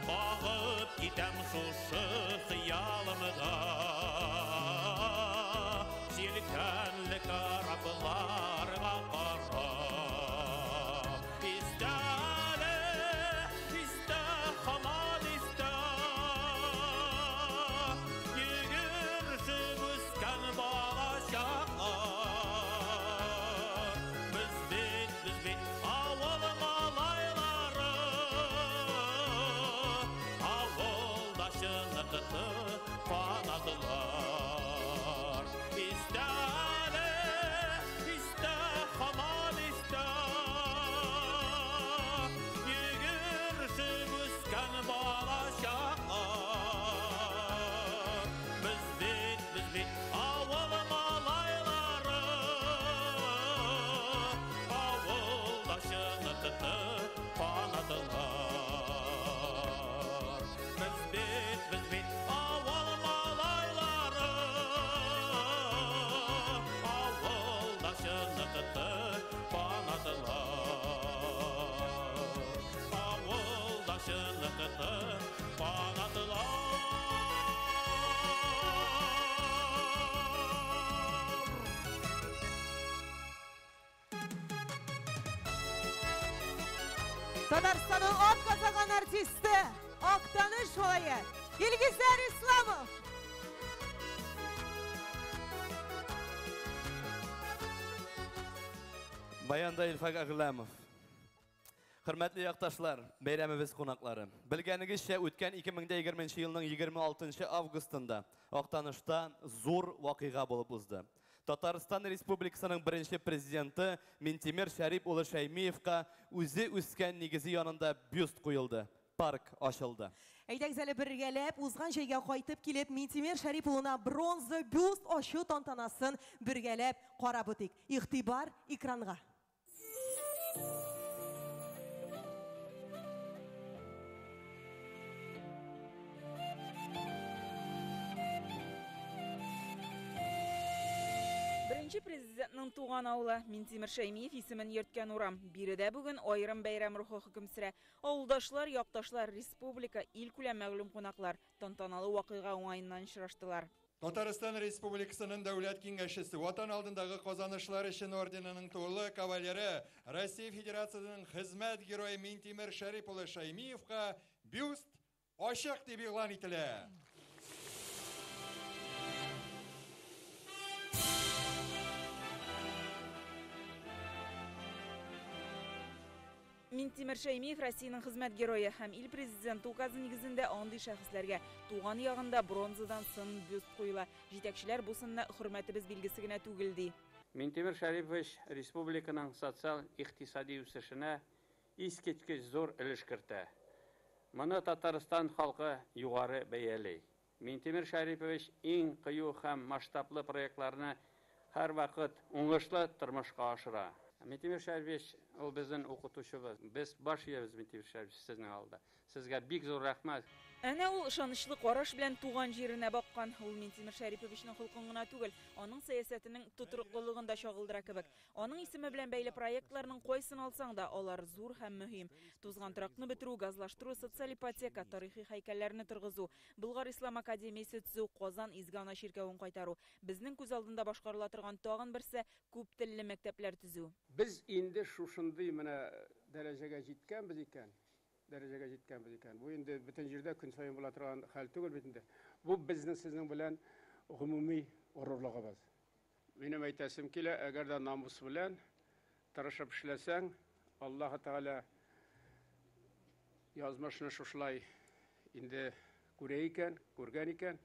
Багып китәм шушы хыялымда, Җилкәнле корабларга карап. Истә әле, истә, һаман истә, Йөгерешеп үскән бала чаклар. Без бит, без бит авыл малайлары, Авылда чыныкты канатлар. Истә әле, Татарстанның атказанган артисты, Актаныш малае Илгизәр Исламов. Баянда Илфак Әгъләмов. Хөрмәтле якташлар, бәйрәмебез кунаклары. Белгәнегезчә, үткән 2020 елның 26 августында Актанышта зур вакыйга булып узды. Татарстан Республикасының беренче президенты Минтимер Шәрип улы Шәймиевка үзе үскән нигезе янында бюст куелды, парк ачылды. Әйдәгез әле бергәләп узган җәйгә кайтып килеп Минтимер Шәрип улына бронза бюст ачу тантанасын бергәләп карап үтик. Игътибар экранга. Беренче президентның туган авылы Минтимер Шәймиев исемен йөрткән урам. Биредә бүген аерым бәйрәм рухы хөкем сөрә. Авылдашлар, якташлар, республика, илкүләм мәгълүм кунаклар тантаналы вакыйга уңаеннан очраштылар. Татарстан Республикасының Дәүләт Киңәшчесе, Ватан алдындагы казанышлар өчен орденының тулы кавалеры, Россия Федерациясының хезмәт герое Минтимер Шәрип улы Шәймиевка бюст ачык дип игълан ителә. Минтимер Шәймиев Россиянең хезмәт герое һәм ил президенты указы нигезендә андый шәхесләргә туган ягында бронзадан сын бюст куела. Җитәкчеләр бу сынны хөрмәтебез билгесе генә түгел ди. Минтимер Шәрипович республиканың социаль-икътисади үсешенә искиткеч зур өлеш кертә. Моны Татарстан халкы югары бәяли. Минтимер Шәрипович иң кыю һәм масштаблы проектларны һәрвакыт уңышлы тормышка ашыра. Минтимер Шәрипович ул безнең укытучыбыз. Без баш иябез Минтимер Шәрипович сезнең алда. Сезгә бик зур рәхмәт. Әнә ул ышанычлы караш белән туган җиренә баккан. Ул Минтимер Шәриповичның холкын гына түгел, аның сәясәтенең тотрыклылыгын да чагылдыра кебек. Аның исеме белән бәйле проектларның кайсын алсаң да, алар зур һәм мөһим. Тузган торакны бетерү, газлаштыру, социаль ипотека, тарихи һәйкәлләрне торгызу, Болгар Ислам академиясе төзү, Казан Изге Ана чиркәвен кайтару. Безнең күз алдында башкарыла торган тагын берсе күп телле мәктәпләр төзү. Без инде шушындый менә дәрәҗәгә җиткәнбез икән, дәрәҗәгә җиткәнбез икән. Бу инде бөтен җирдә көн саен була торган хәл түгел бит инде. Бу безнең сезнең белән гомуми горурлыгыбыз. Минем әйтәсем килә, әгәр дә намус белән тырышып эшләсәң, Аллаһ Тәгалә язмышны шушылай инде күрә икән, күргән икән.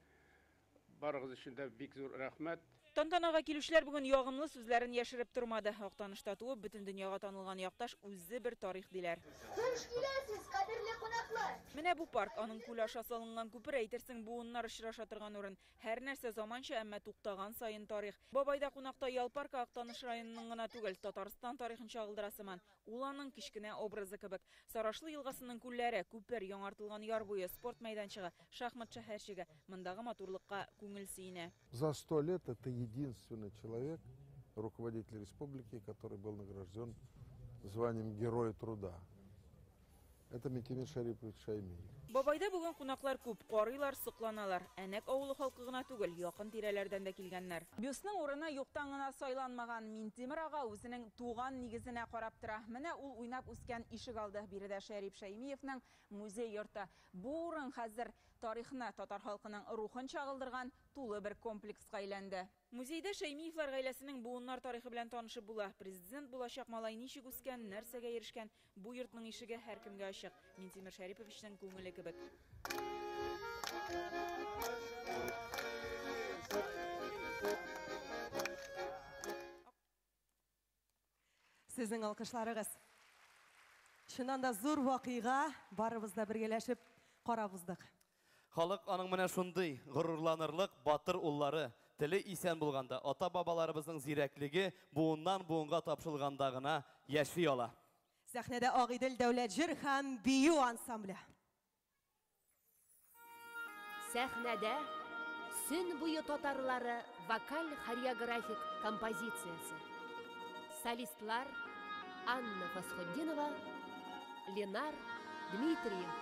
Барыгыз өчен дә бик зур рәхмәт. Тантанага килүчеләр бүген ягымлы сүзләрен яшереп тормады. Актанышта туып, бөтен дөньяга танылган якташ үзе бер тарих диләр. Хуш киләсез, кадерле кунаклар! Менә бу парк, аның күл аша салынган күпер, әйтерсең, буыннар очраша торган урын. Һәр нәрсә заманча, әмма туктаган саен тарих. Бабайда кунакта ял паркы Актаныш районының гына түгел, Татарстан тарихын чагылдыра сыман. Ул аның кечкенә образы кебек. Сарашлы елгасының күлләре, күпер, яңартылган яр буе, спорт мәйданчыгы, шахмат шәһәрчеге. Мондагы матурлыкка күңел сөенә. За 100 лет это единственный человек, руководитель республики, который был награжден званием Героя труда. Это Минтимер Шарипович Шаймиев. Бабайда бүген кунаклар күп, карыйлар, сокланалар. Әнәк авылы халкы гына түгел, якын тирәләрдән дә килгәннәр. Бюстның урыны юктан гына сайланмаган. Минтимер ага үзенең туган нигезенә карап тора. Менә ул уйнап үскән ишек алды. Биредә Шәрип Шәймиевның музей йорты. Бу урын хәзер тарихны, татар халкының рухын чагылдырган тулы бер комплекска әйләнде. Музейда Шәймиевлар гаиләсенең буыннар тарихы белән танышып була. Президент булачак малай ничек үскән, нәрсәгә ирешкән, бу йортның ишеге һәркемгә ачык. Минтимер Шәриповичның күңеле кебек. Сезнең алкышларыгыз. Чыннан да зур вакыйга, барыбыз да бергәләшеп карап уздык. Халык аның менә шундый горурланырлык батыр уллары, теле исән булганда, ата-бабаларыбызның зирәклеге буыннан буынга тапшырылганда гына яши ала. Сәхнәдә Агыйдел дәүләт җыр һәм бию ансамбле. Сәхнәдә Сөн буе татарлары вокаль-хореографик композициясе. Солистлар Анна Фасхутдинова, Ленар Дмитриев.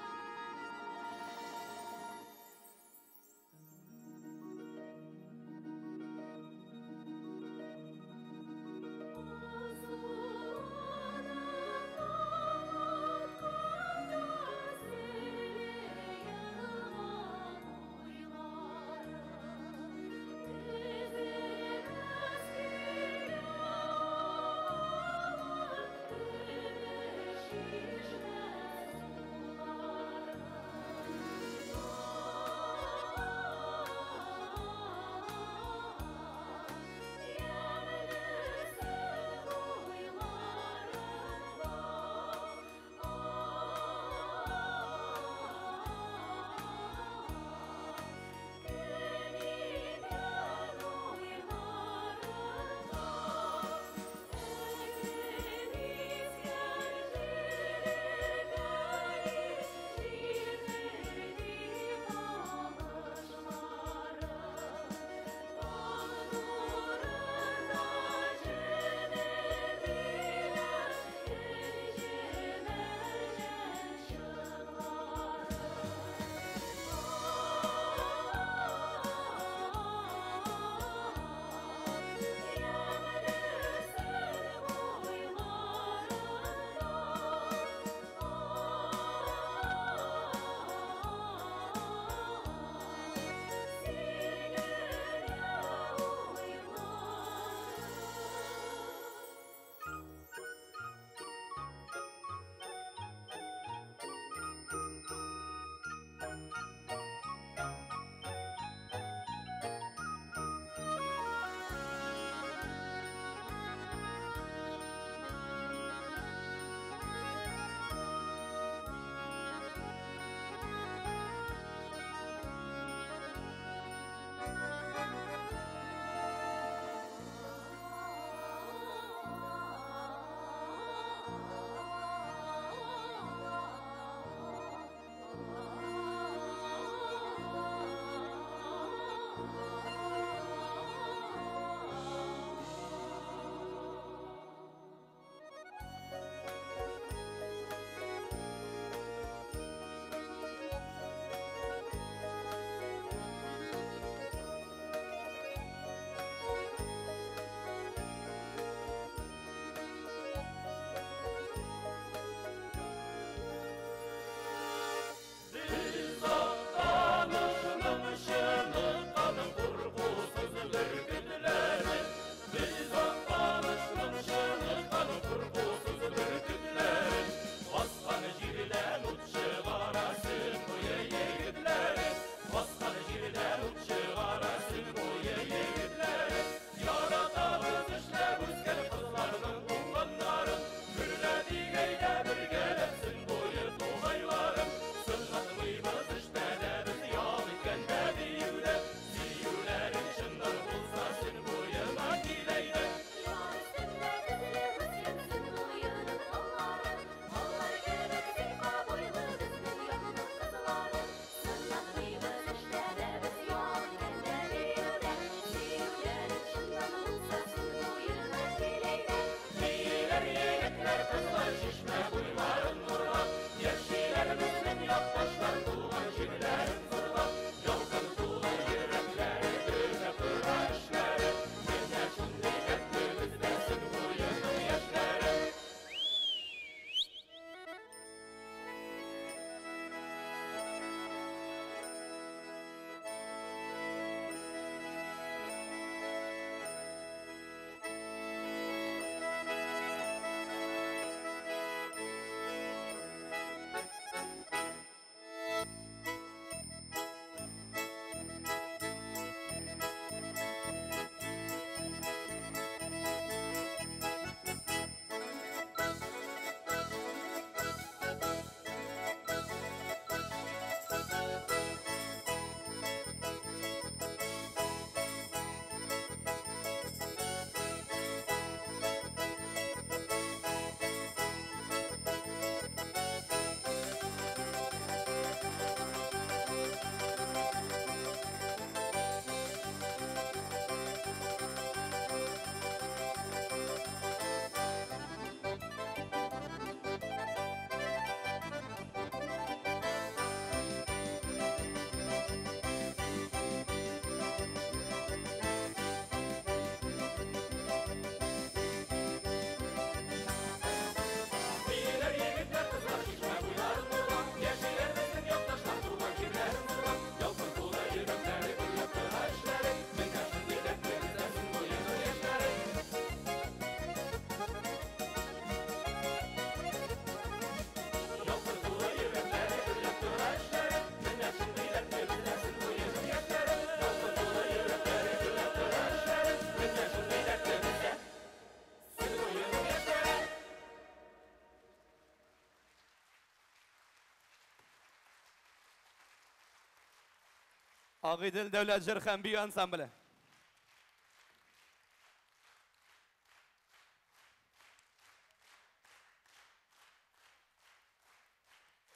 Агыйдел дәүләт җыр һәм бию ансамбле.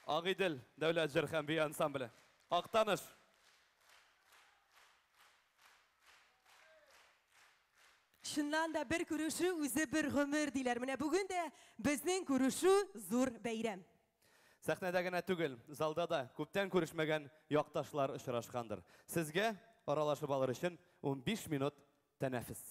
Агыйдел дәүләт җыр һәм бию ансамбле. Актаныш. Чыннан да бер күрешү үзе бер гомер диләр. Менә бүген дә безнең күрешү зур бәйрәм. Сәхнәдә генә түгел, залда да күптән күрешмәгән якташлар очрашкандыр. Сезгә аралашып алыр өчен 15 минут тәнәфес.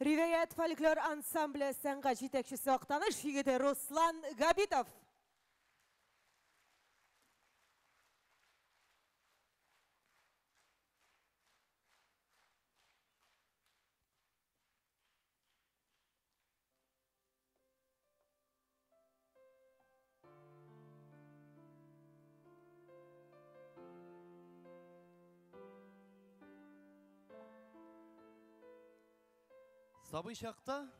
Риваять фольклор ансамбле сәнгать җитәкчесе Актаныш егете Руслан Габитов. Сабый чакта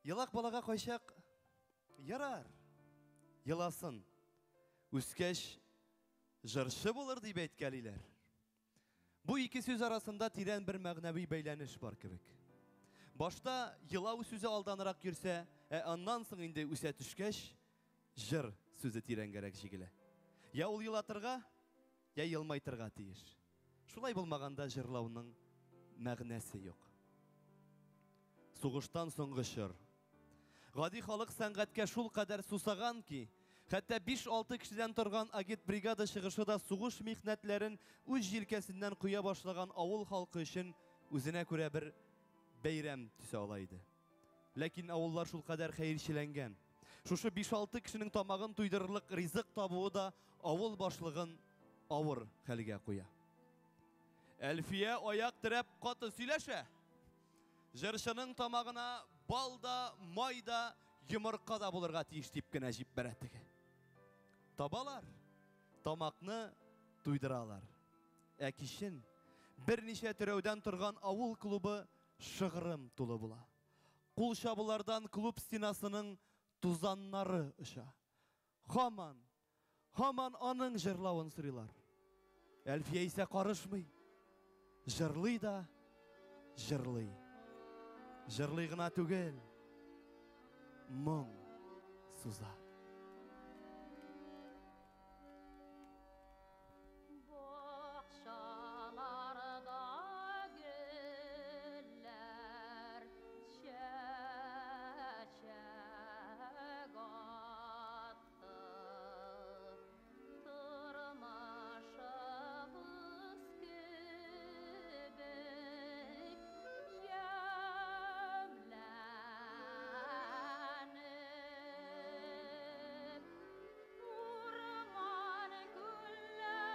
елак балага кайчак ярар, еласын. Үскәч җырчы булыр дип әйткәлиләр. Бу ике сүз арасында тирән бер мәгънәви бәйләнеш бар кебек. Башта елау сүзе алданрак йөрсә, ә аннан соң инде үсә төшкәч, җыр сүзе тирәнгәрәк җигелә. Я ул елатырга, я елмайтырга тиеш. Шулай булмаганда җырлауның мәгънәсе юк. Сугыштан соңгы чор. Гади халык сәнгатькә шул кадәр сусаган ки, хәтта 5-6 кешедән торган агитбригада чыгышы да сугыш михнәтләрен үз җилкәсеннән коя башлаган авыл халкы өчен үзенә күрә бер бәйрәм төсе ала иде. Ләкин авыллар шул кадәр хәерчеләнгән. Шушы 5-6 кешенең тамагын туйдырырлык ризык табуы да авыл башлыгын авыр хәлгә куя. Әлфия аяк терәп каты сөйләшә. Җырчының тамагына бал да, май да, йомырка да булырга тиеш дип кенә җибәрә теге. Табалар, тамакны туйдыралар. Ә кичен берничә терәүдән торган авыл клубы шыгрым тулы була. Кул чабулардан клуб стенасының тузаннары оча. Һаман, һаман аның җырлавын сорыйлар. Әлфия исә карышмый. Җырлый да, җырлый. Җырлый гына түгел, моң суза. Бакчаларда гөлләр чәчәк атты. Тормышыбыз кебек ямьләнеп, урман күлләренә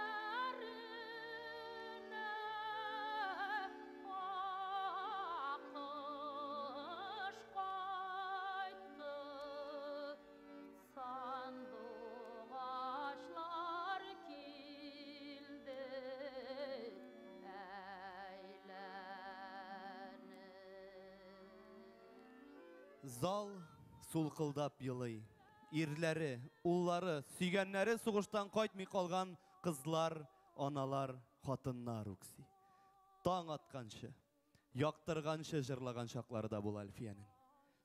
акыш кайтты, сандугачлар килде әйләнеп. Зал сулкылдап елый. Ирләре, уллары, сөйгәннәре сугыштан кайтмый калган кызлар, аналар, хатыннар үкси. Таң атканчы, яктырганчы җырлаган чаклары да була Әлфиянең.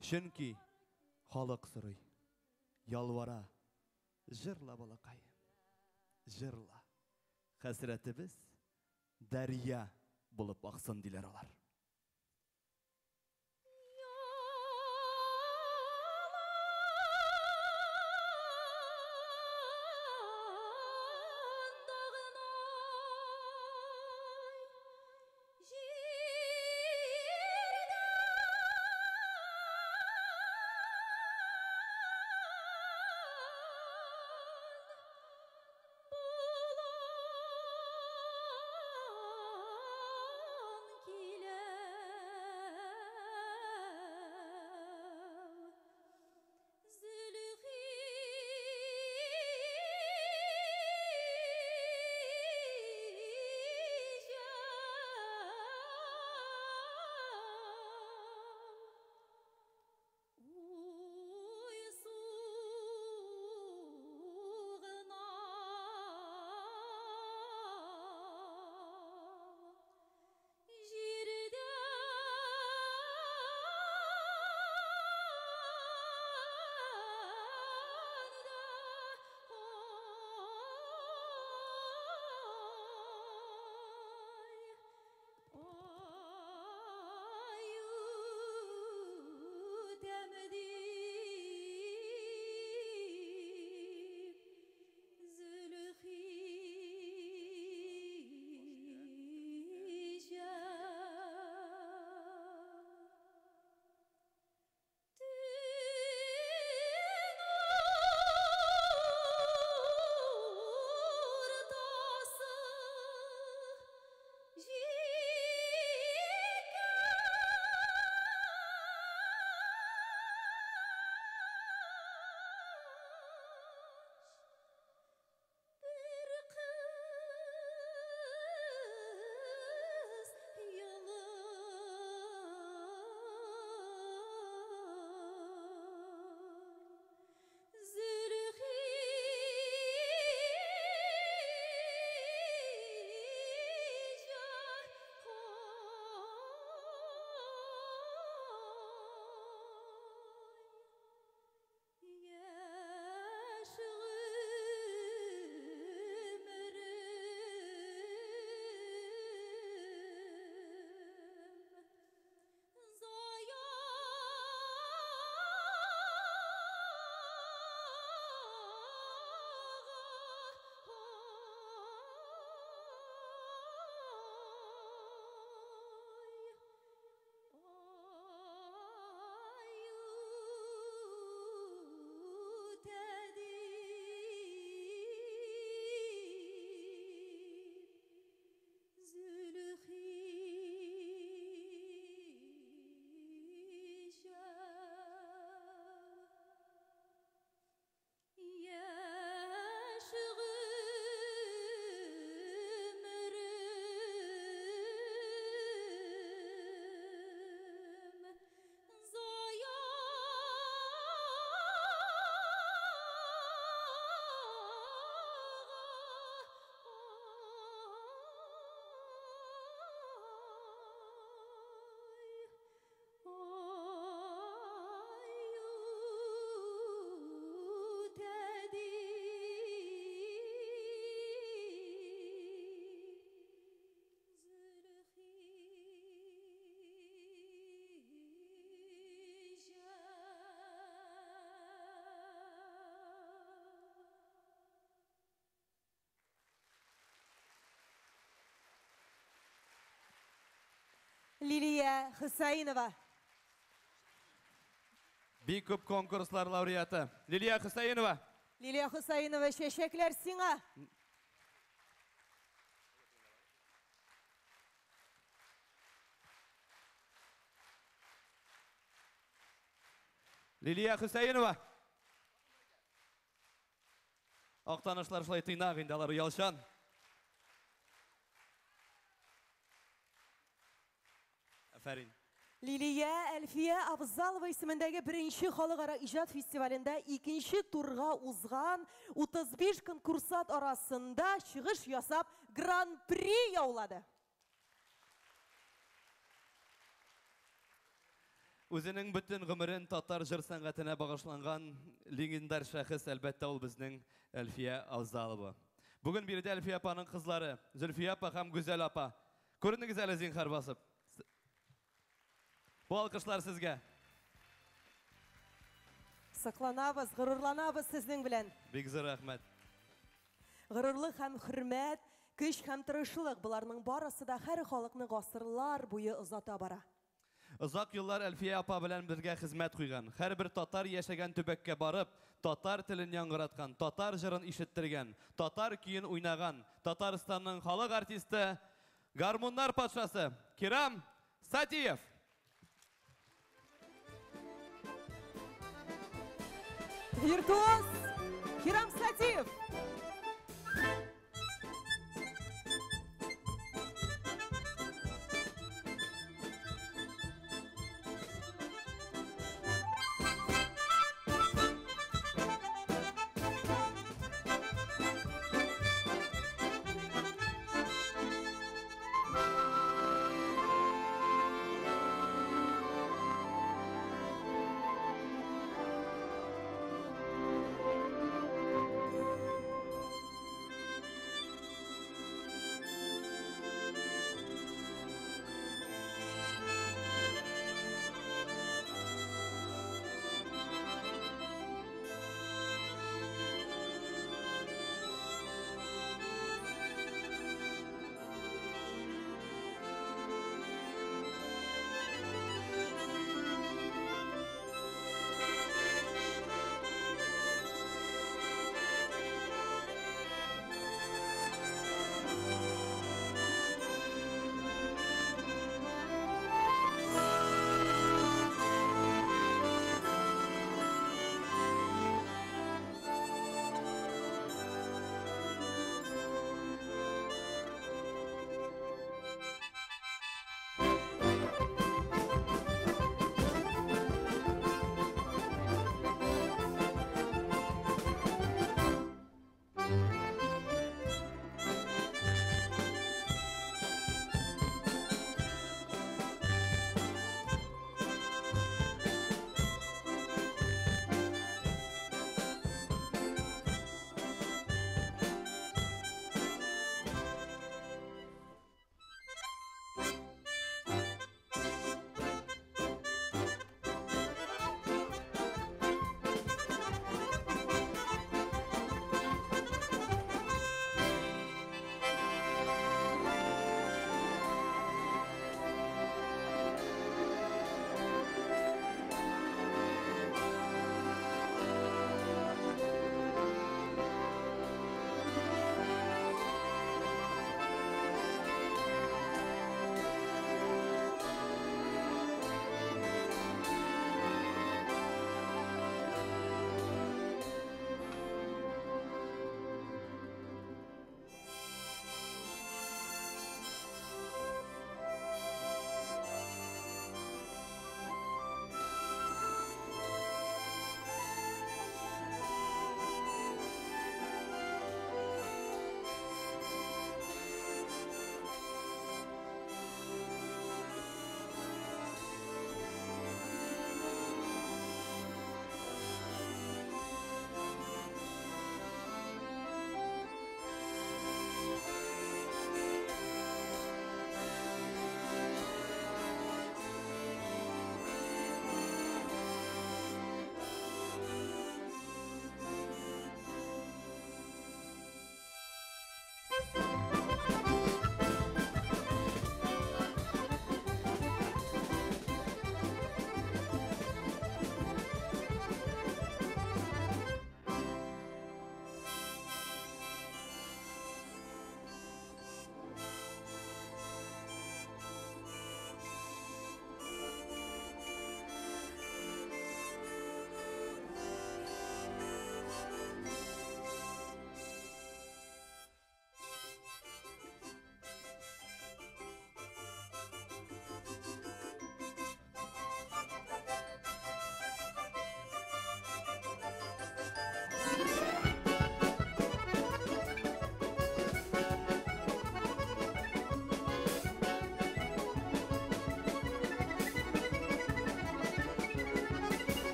Чөнки халык сорый, ялвара, җырла балакаем, җырла. Хәсрәтебез дәрья булып аксын диләр алар. Килә. Лилия Хөсәенова. Бик күп конкурслар лауреаты. Лилия Хөсәенова. Лилия Хөсәенова, чәчәкләр сиңа. Лилия Хөсәенова. Актанышлар шулай тыйнак инде, алар оялчан. Афәрин. Лилия Әлфия Абзалова исемендәге беренче халыкара иҗат фестивалендә икенче турга узган 35 конкурсант арасында чыгыш ясап гран-при яулады. Үзенең бөтен гомерен татар җыр сәнгатенә багышланган легендар шәхес, әлбәттә, ул безнең Әлфия Авзалова. Бүген биредә Әлфия апаның кызлары Зөлфия апа һәм Гүзәл апа. Күренегез әле, зинһар басып. Бу алкышлар сезгә. Сокланабыз, горурланабыз сезнең белән. Бик зур рәхмәт. Горурлык һәм хөрмәт, көч һәм тырышлык, боларның барысы да һәр халыкны гасырлар буе озата бара. Озак еллар Әлфия апа белән бергә хезмәт куйган, һәрбер татар яшәгән төбәккә барып, татар телен яңгыраткан, татар җырын ишеттергән, татар көен уйнаган Татарстанның халык артисты, гармуннар патшасы Кирам Сатиев. Виртуоз Кирам Сатиев.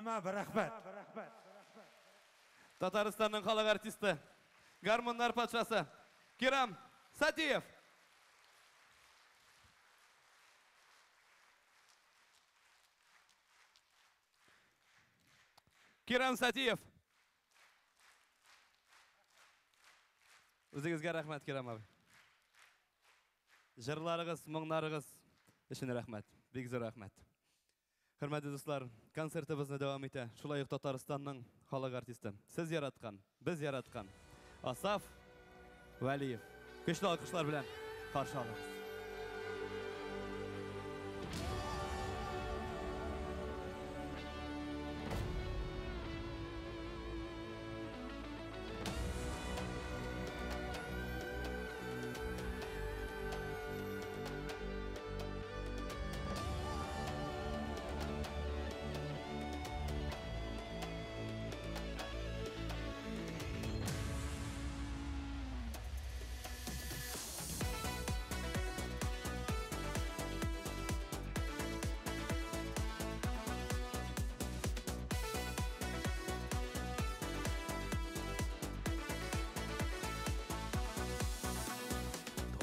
Рәхмәт, рәхмәт. Татарстанның халык артисты, гармуннар патшасы Кирам Сатиев. Кирам Сатиев. Үзегезгә рәхмәт, Кирам абый. Җырларыгыз, моңнарыгыз өчен рәхмәт. Бик зур рәхмәт. Хөрмәтле дуслар, концертыбызны дәвам итә. Шулай ук Татарстанның халык артисты. Сез яраткан, без яраткан Асаф Вәлиев. Көчле алкышлар белән каршы алыгыз.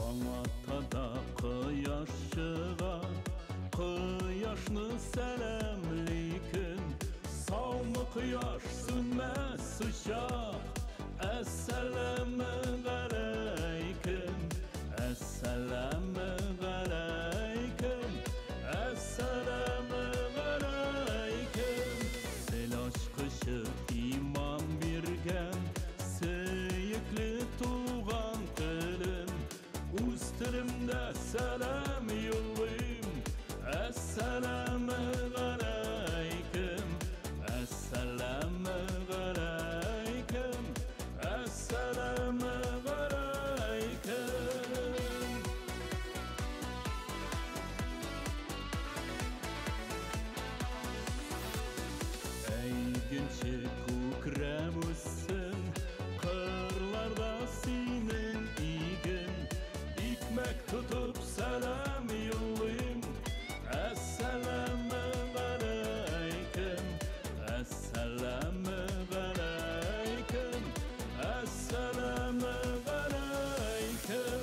Таң ата да кояш чыга, кояшны сәламли көн. Саумы кояш, сүнмәс учак, әссәламе галәйкем, әссәламе галәйкем, әссәламе галәйкем. Тел ачкычы иман биргән, сөекле туган телем. Үз телемдә сәлам юллыйм, әссәламе галәйкем, әссәламе галәйкем, әссәламе галәйкем. Әйгенче күкрәп үссен, кырларда синең иген. Икмәк тотып сәлам юллыйм, әссәламе галәйкем, әссәламе галәйкем, әссәламе галәйкем.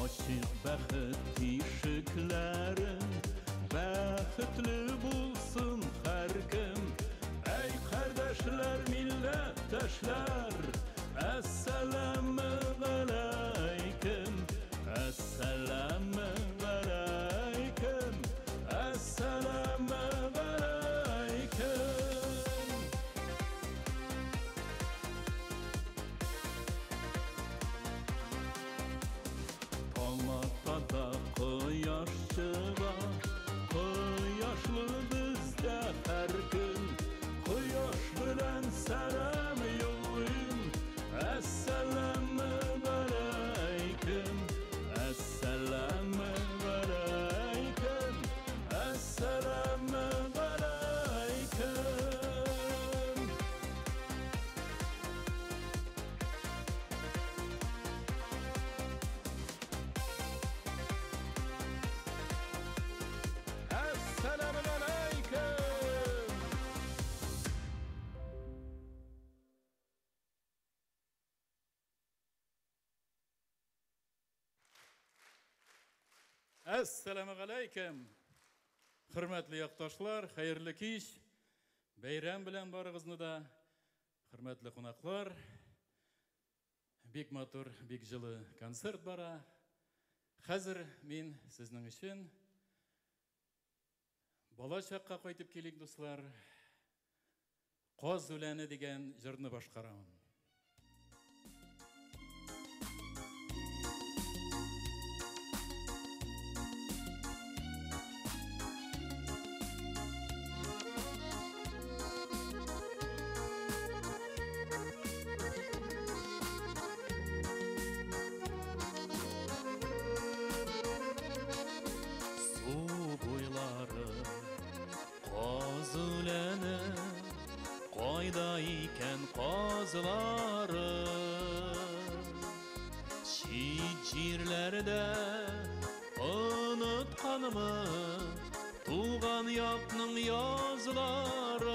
Ачык бәхет тишекләрен, бәхетле булсын һәркем. Әй, кардәшләр, милләттәшләр, әссәламе галәйкем, әссәламе галәйкем, әссәламе галәйкем. Таң ата да кояш чыга, кояшлы бездә һәр көн. Кояш белән сәлам юллыйм, әссәламе галәйкем, әссәламе галәйкем, әссәламе галәйкем. Әссәламе галәйкем. Әссәламе галәйкем. Хөрмәтле якташлар, хәерле кич. Бәйрәм белән барыгызны да. Хөрмәтле кунаклар, бик матур, бик җылы концерт бара. Хәзер мин сезнең өчен бала чакка кайтып килик, дуслар. Каз үләне дигән җырны башкарамын. Су буйлары, каз үләне, Кайда икән казларым? Чит җирләрдә онытканмы туган якның язларын?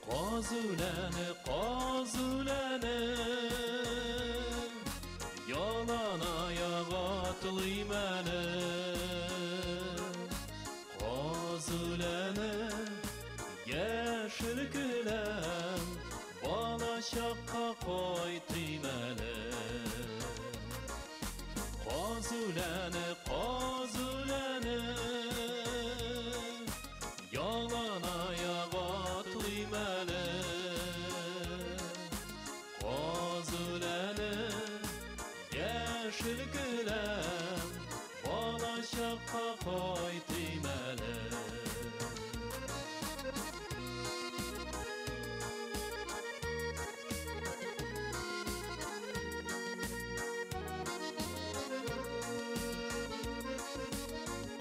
Каз үләне, каз үләне, ялан аяк атлыйм әле. Каз үләне, яшел келәм, балачакка кайтыйм әле. Каз үләне, каз үләне, ялан аяк атлыйм әле. Каз үләне, яшел келәм, балачакка кайтыйм әле.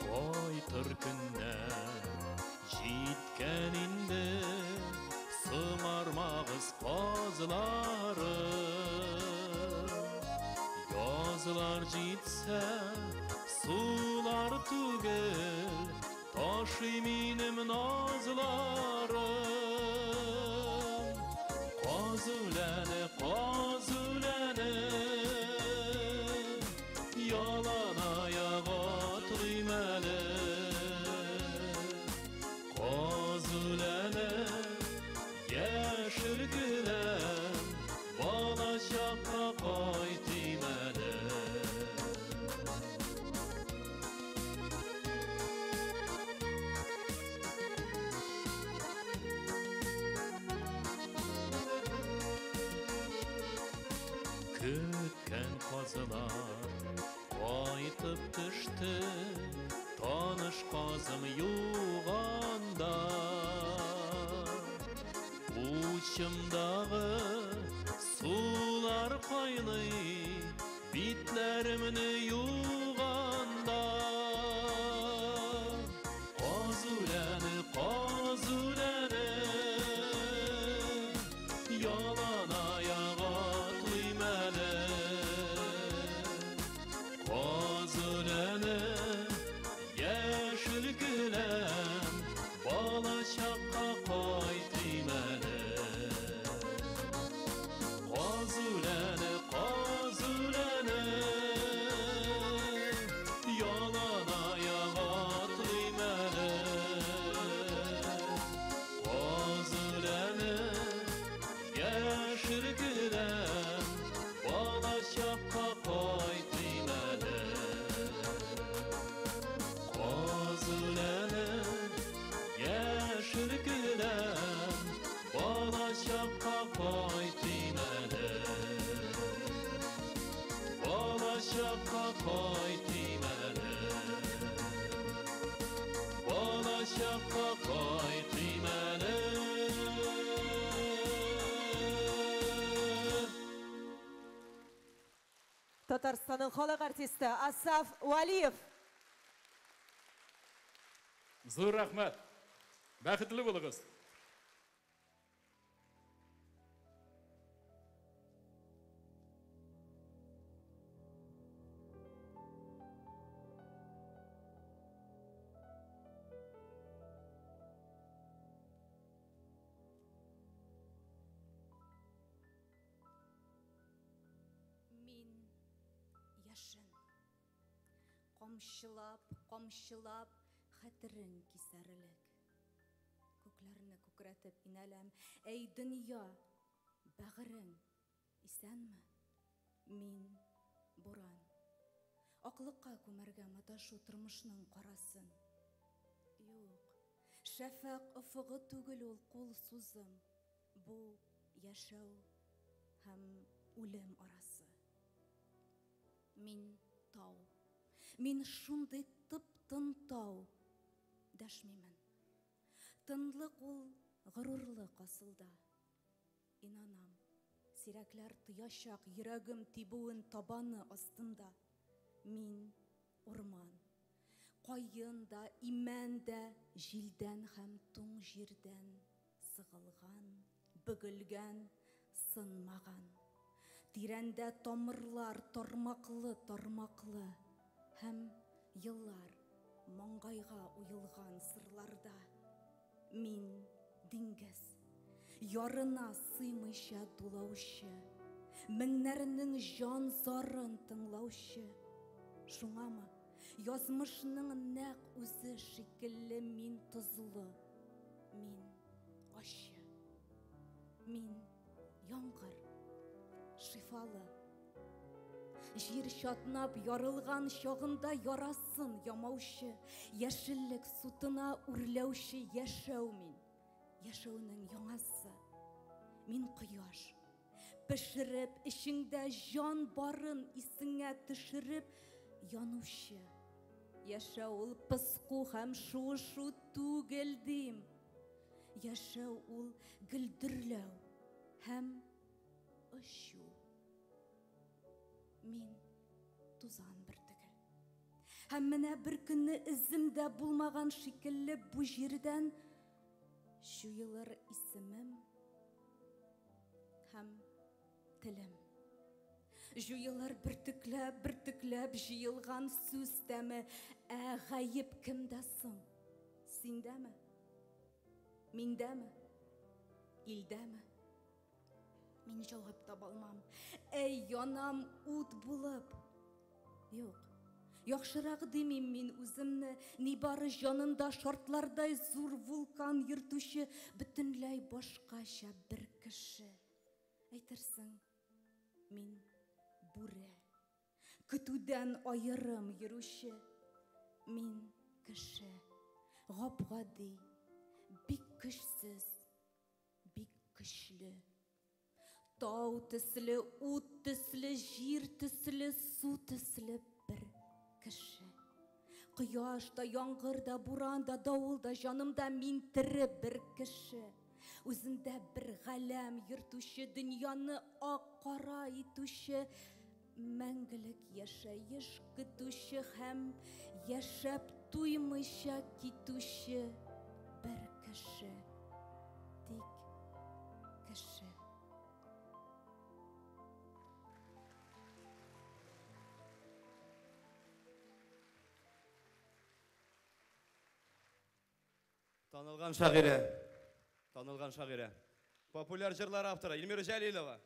Кайтыр көннәр җиткән инде, соңармагыз казларым. Язлар җитсә, сулар түгел, ташый минем назларым. Каз үләне, каз үләне, ялан аяк атлыйм әле. Каз үләне, яшел келәм, балачакка кайтыйм әле. Көткән казлар кайтып төште, таныш казым юганда. Учымдагы сулар кайный, битләремне юганда. Каз үләне, каз үләне, ялан аяк атлыйм әле. Каз үләне, яшел келәм, балачакка кайтыйм әле. Каз үләне, каз үләне, ялан аяк атлыйм әле. Каз үләне, яшел келәм, балачакка кайтыйм әле. Каз үләне, яшел келәм, балачакка кайтыйм әле. Балачакка кайтыйм әле. Балачакка кайтыйм әле. Татарстанның халык артисты Асаф Валиев. Зур рәхмәт. Бәхетле булыгыз. Мин яшен. Камчылап, камчылап, хәтерең кисәрлек. Күкләрне күкрәтеп инәләм. Әй, дөнья, бәгырең, исәнме? Мин буран. Аклыкка күмәргә маташу тормышның карасын. Юк, шәфәкъ офыгы түгел ул кул сузым. Бу яшәү һәм үлем арасы. Мин тау. Мин шундый тып-тын тау. Дәшмимен. Тынлык ул горурлык асылда. Инанам, сирәкләр тоячак йөрәгем тибүен табаны астында. Мин урман. Каен да, имән дә, җилдән һәм туң җирдән Сыгылган, бөгелгән, сынмаган. Тирәндә тамырлар тармаклы-тармаклы һәм еллар маңгайга уелган сырларда. Мин диңгез, ярына сыймыйча дулаучы, меңнәренең җан зарын тыңлаучы. Шуңамы, язмышның нәкъ үзе шикелле мин тозлы, мин ачы. Мин яңгыр, шифалы. Җир чатнап ярылган чагында ярасын ямаучы, яшеллек сутына үрләүче яшәү мин. Яшәүнең яңасы. Мин кояш. Пешереп, эчеңдә җан барын исеңә төшереп янучы. Яшәү ул пыску һәм шуышу түгел дим. Яшәү ул гөлдерләү һәм очу. Мин тузан бөртеге. Һәм менә бер көнне эзем дә булмаган шикелле бу җирдән җуелыр исемем һәм телем. Җуелыр бөртекләп, бөртекләп җыелган сүз тәме. Ә гаеп кемдә соң? Синдәме? Миндәме? Илдәме? Мин җавап таба алмам. Әй, янам ут булып. Юк. Яхшырак димим мин үземне, нибары җанында шартлардай зур вулкан йөртүче бөтенләй башкача бер кеше. Әйтерсең, мин бүре. Көтүдән аерым йөрүче. Мин кеше. Гап-гади, бик көчсез, бик көчле. Тау төсле, ут төсле, җир төсле, су төсле бер кеше. Кояш та, яңгыр да, буран да, давыл да җанымда мин тере бер кеше. Үзендә бер галәм йөртүче, дөньяны ак-кара итүче, мәңгелек яшәеш көтүче һәм яшәп туймыйча китүче бер кеше. Тик кеше. Танылган шагыйрә, танылган шагыйрә, популяр җырлар авторы Эльмира Җәлилова.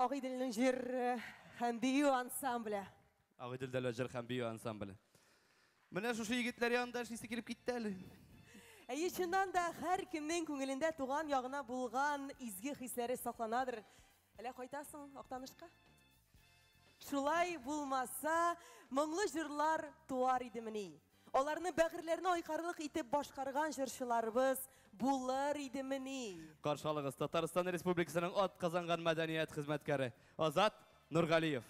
Агыйделнең җыр һәм бию ансамбле. Агыйдел дәүләт җыр һәм бию ансамбле. Менә шушы егетләр янында эшлисе килеп китте әле. Әйе, чыннан да һәркемнең күңелендә туган ягына булган изге хисләре сакланадыр. Әллә кайтасың Актанышка? Шулай булмаса, моңлы җырлар туар идемени? Аларны бәгырьләрне айкарлык итеп башкарган җырчыларыбыз булыр идемени? Каршы алыгыз Татарстан Республикасының атказанган мәдәният хезмәткәре Азат Нургалиев.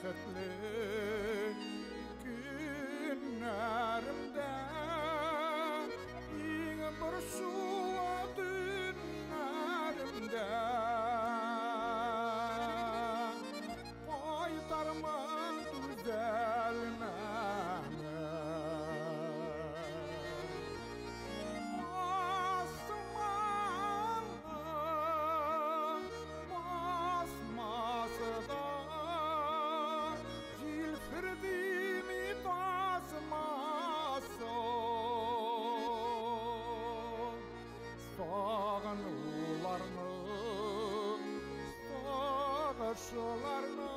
Baxıtlı Сагышларны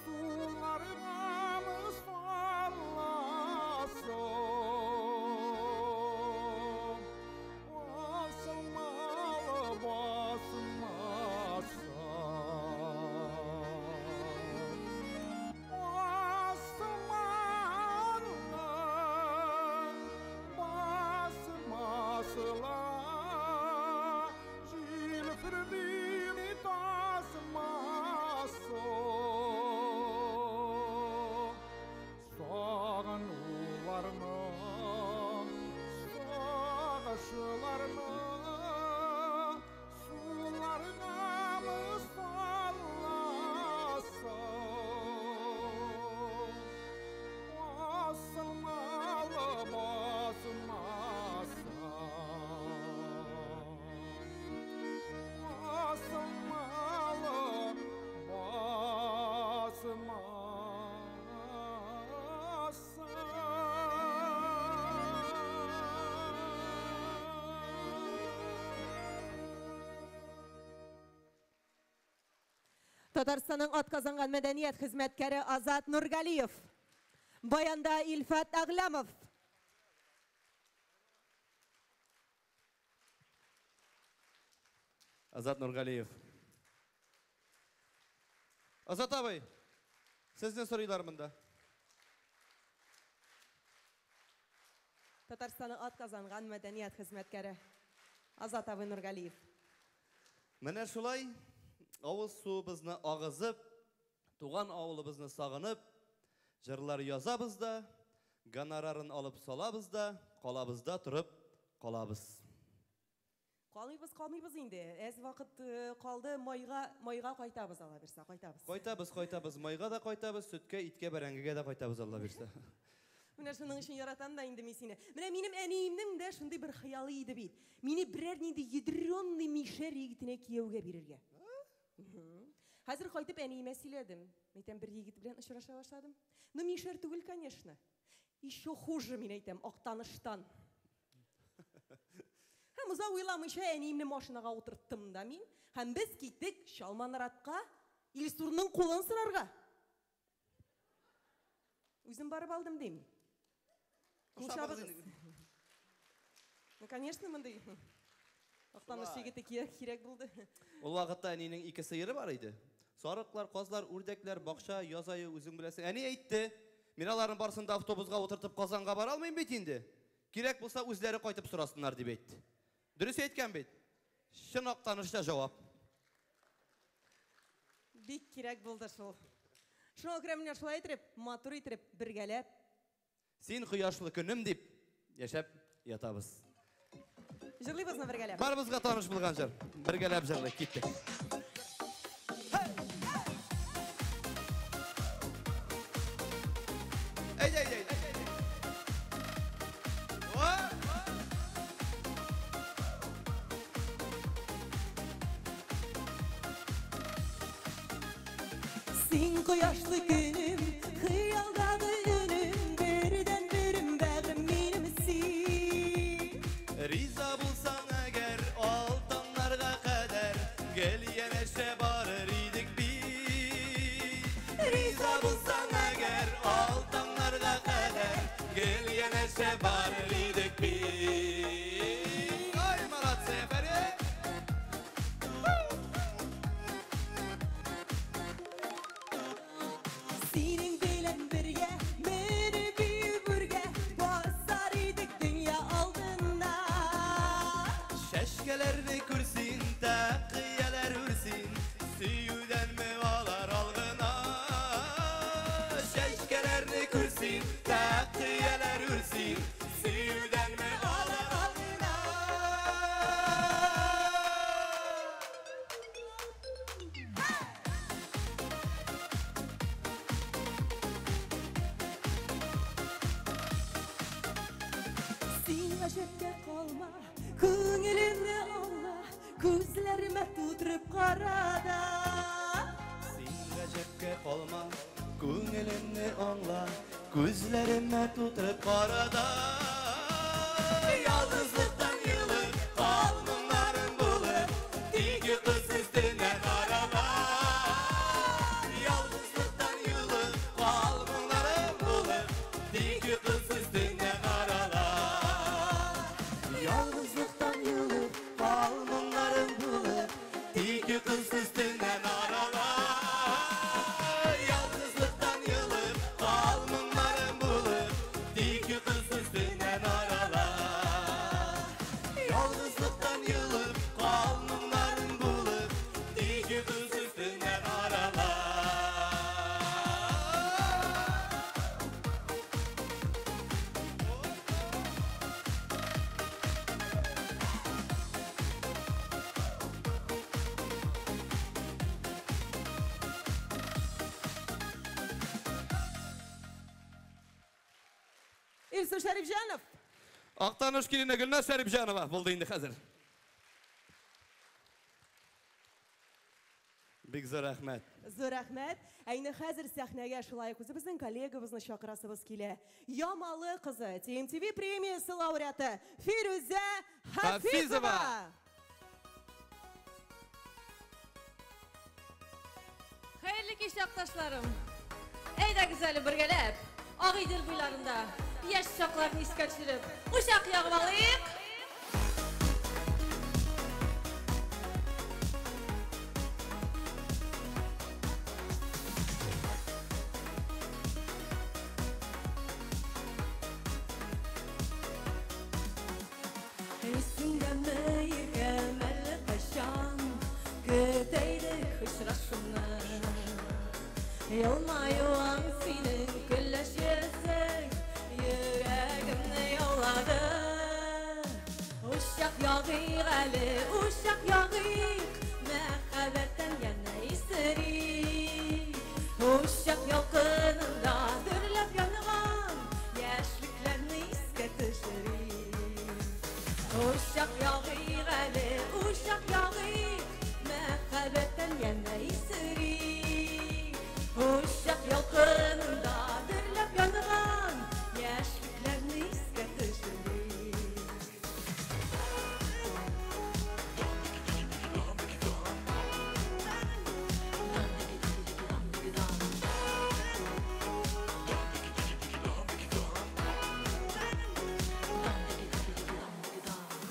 суларга саласың. Асылмалы басмасын. Асылмалы басмасыла җилфердим тасмасы. Сагынуларны, сагышларны суларга саласың. Асылмалы басмасын. Асылмалы басмасын. Татарстанның атказанган мәдәният хезмәткәре Азат Нургалиев. Баянда Илфат Әгъләмов. Азат Нургалиев. Азат абый, сезне сорыйлар монда. Татарстанның атказанган мәдәният хезмәткәре Азат абый Нургалиев. Менә шулай авыз суыбызны агызып, туган авылыбызны сагынып, җырлар язабыз да, гонорарын алып салабыз да, калабыз да торып калабыз. Калмыйбыз, калмыйбыз инде. Әз вакыт калды, майга кайтабыз, Алла бирсә, кайтабыз. Кайтабыз, кайтабыз, майга да кайтабыз, сөткә, иткә, бәрәңгегә дә кайтабыз, Алла бирсә. Менә шуның өчен яратам да инде мин сине. Менә минем әниемнең дә шундый бер хыялы иде бит. Мине берәр нинди ядрёный мишәр егетенә кияүгә бирергә. Хәзер кайтып әниемә сөйләдем. Әйтәм, бер егет белән очраша башладым. Ну, мишәр түгел, конечно. Еще хуже, мин әйтәм, Актаныштан. Һәм озак уйламыйча әниемне машинага утырттым да мин. Һәм без киттек Чалманаратка Илсурның кулын сорарга. Үзем барып алдым дим. Кул Ошабыгыз чабыгыз. инде. Ну, конечно, мондый Актаныш Шулай. егете кирәк булды. Ул вакытта әнинең ике сыеры бар иде. Сарыклар, казлар, үрдәкләр, бакча, яз ае үзең беләсең. Әни әйтте, мин аларның барысын да автобусга утыртып Казанга бара алмыйм бит инде. Кирәк булса үзләре кайтып сорасыннар дип әйтте. Дөрес әйткән бит. Чын Актанышча җавап. Бик кирәк булды шул. Шуңа күрә менә шулай итеп, матур итеп, бергәләп. Син кояшлы көнем дип яшәп ятабыз. Җырлыйбызмы бергәләп? Барыбызга таныш булган җыр. Бергәләп җырлыйк, киттек. Әйдә, әйдә, әйдә. Син кояшлы көнем, хыялдагы өнем, бердән берем бәгърем минем син. Риза булсаң әгәр алтыннарга кадәр, гел янәшә барыр идек бит. Риза булсаң әгәр алтыннарга кадәр, гел янәшә барыр идек бит. Ай, молодцы, афәрин! Синең белән бергә менеп бүргә басар идек дөнья алдына. Чәчкәләрне күрсен, тәкыяләр үрсен, сөюдәнме алар алгына. Чәчкәләрне күрсен, тәкыяләр үрсен, сөюдәнме алар алгына. Син гаҗәпкә калма, күңелемне алла, күзләремә тутырып кара да. Син гаҗәпкә калма, күңелемне аңла, күзләремә тутырып кара да. Ялгызлыктан елып, калмыңнарым булып, тик йокысыз төннәр арала. өстеннән арала. Ялгызлыктан елып, калмыннарым булып, Тик кыз өстеннән арала. Ялгызлыктан елып, калмыннарым булып, Тик кыз өстеннән арала. Илсур Шәрипҗанов. Актаныш килене Гөлназ Шәрипҗанова булды инде хәзер. Бик зур рәхмәт. Зур рәхмәт. Ә инде хәзер сәхнәгә шулай ук үзебезнең коллегабызны чакырасыбыз килә. Ямалы кызы, TMTV премиясе лауреаты Фирүзә Хафизова. Хәерле кич, якташларым. Әйдәгез әле бергәләп, Агыйдел буйларында яшь чакларны искә төшереп, учак ягып алыйк. Исеңдәме, иркәм, әллә кайчан көтә идек очрашуны. Елмаюың синең, көләч йөзең йөрәгемне яулады. Учак ягыйк әле, учак ягыйк, мәхәббәттән янә исерик. Учак ялкынында дөрләп янган яшьлекләрне искә төшерик. Учак ягыйк әле, учак ягыйк, мәхәббәттән янә исерик. Учак ялкынында дөрләп янган яшьлекләрне искә төшерик.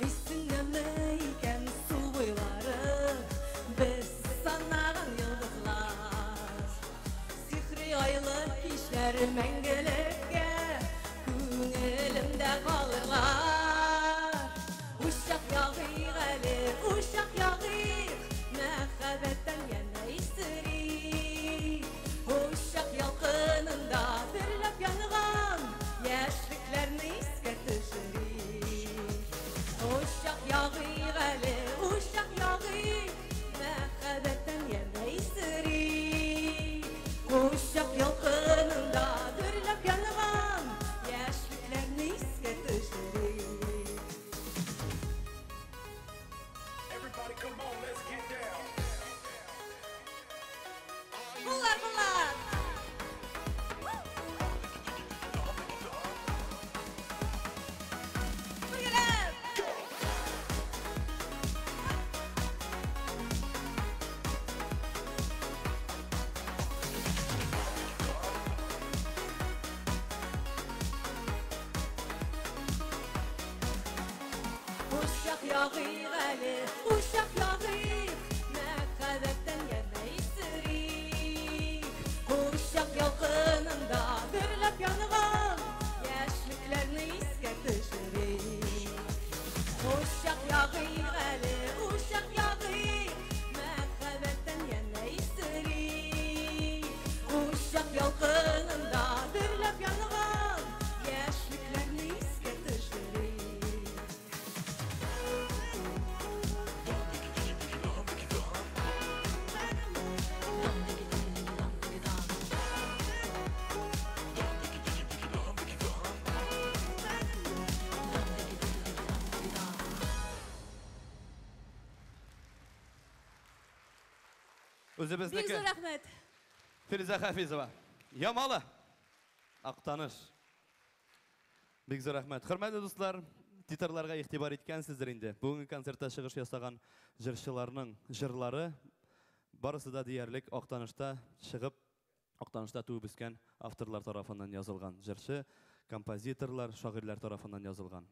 Исеңдәме икән су буйлары, без санаган йолдызлар. Сихри айлы кичләр мәңгелеккә күңелемдә калырлар. Учак ягыйк әле, учак ягыйк, мәхәббәттән янә исерик. Учак ялкынында дөрләп янган яшьлекләрне искә төшерик. Учак ягыйк әле, учак ягыйк, мәхәббәттән янә исерик. Учак ялкынында дөрләп янган яшьлекләрне искә төшерик. Everybody come on, let's get down. Куллар, куллар! Бергәләп! Учак ягыйк әле, учак ягыйк, мәхәббәттән янә исерик. Учак ялкынында дөрләп янган яшьлекләрне искә төшерик. Учак ягыйк әле, учак ягыйк, мәхәббәттән янә исерик. Учак ялкынында дөрләп янган яшьлекләрне искә төшерик. Бик Үзебезнеке. зур рәхмәт. Фирүзә Хафизова. Ямалы. Актаныш. Бик зур рәхмәт. Хөрмәтле дуслар, титрларга игътибар иткәнсездер инде. Бүгенге концертта чыгыш ясаган җырчыларның җырлары барысы да диярлек Актанышта чыгып, Актанышта туып үскән авторлар тарафыннан язылган. Җырчы, композиторлар, шагыйрьләр тарафыннан язылган.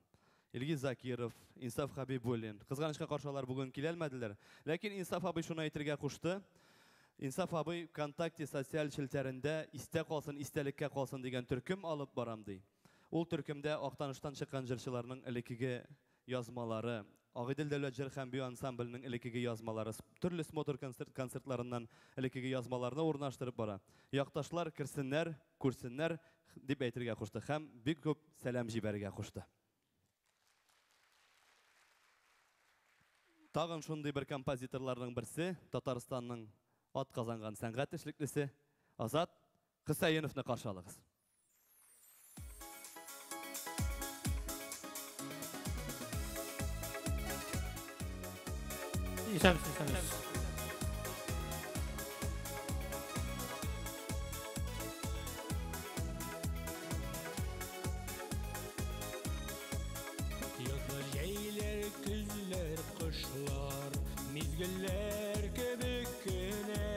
Илгиз Закиров, Инсаф Хабибуллин. Кызганычка каршы алар бүген килә алмадылар. Ләкин Инсаф абый шуны әйтергә кушты. Инсаф абый ВКонтакте социаль челтәрендә истә калсын, истәлеккә калсын дигән төркем алып барам ди. Ул төркемдә Актаныштан чыккан җырчыларның элеккеге язмалары, Агыйдел дәүләт җыр һәм бию ансамбленең элеккеге язмалары, төрле смотр концерт концертларыннан элеккеге язмаларны урнаштырып бара. Якташлар керсеннәр, күрсеннәр дип әйтергә кушты һәм бик күп сәлам җибәрергә кушты. Тагын шундый бер композиторларның берсе, Татарстанның ат казанган сәнгать эшлеклесе Азат Хөсәеновны каршы алыгыз. Исәнмесез, исәнмесез. Язлар, җәйләр, көзләр, кышлар, мизгелләр кебек кенә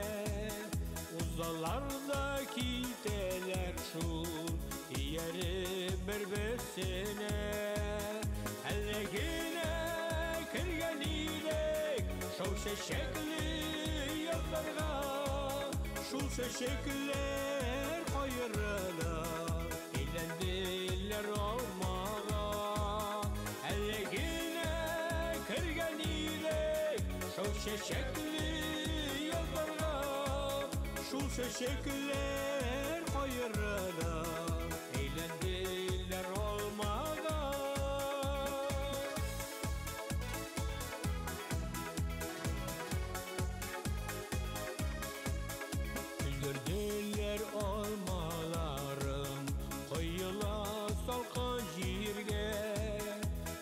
узалар да китәләр шул, ияреп бер-берсенә. Әллә генә кергән идек шау чәчәкле язларга, шул чәчәкләр каерыла әйләнделәр алмага. Әллә генә кергән идек шау чәчәкле язларга, шул чәчәкләр каерыла әйләнделәр алмага. Өлгерделәр алмаларым, коела салкын җиргә,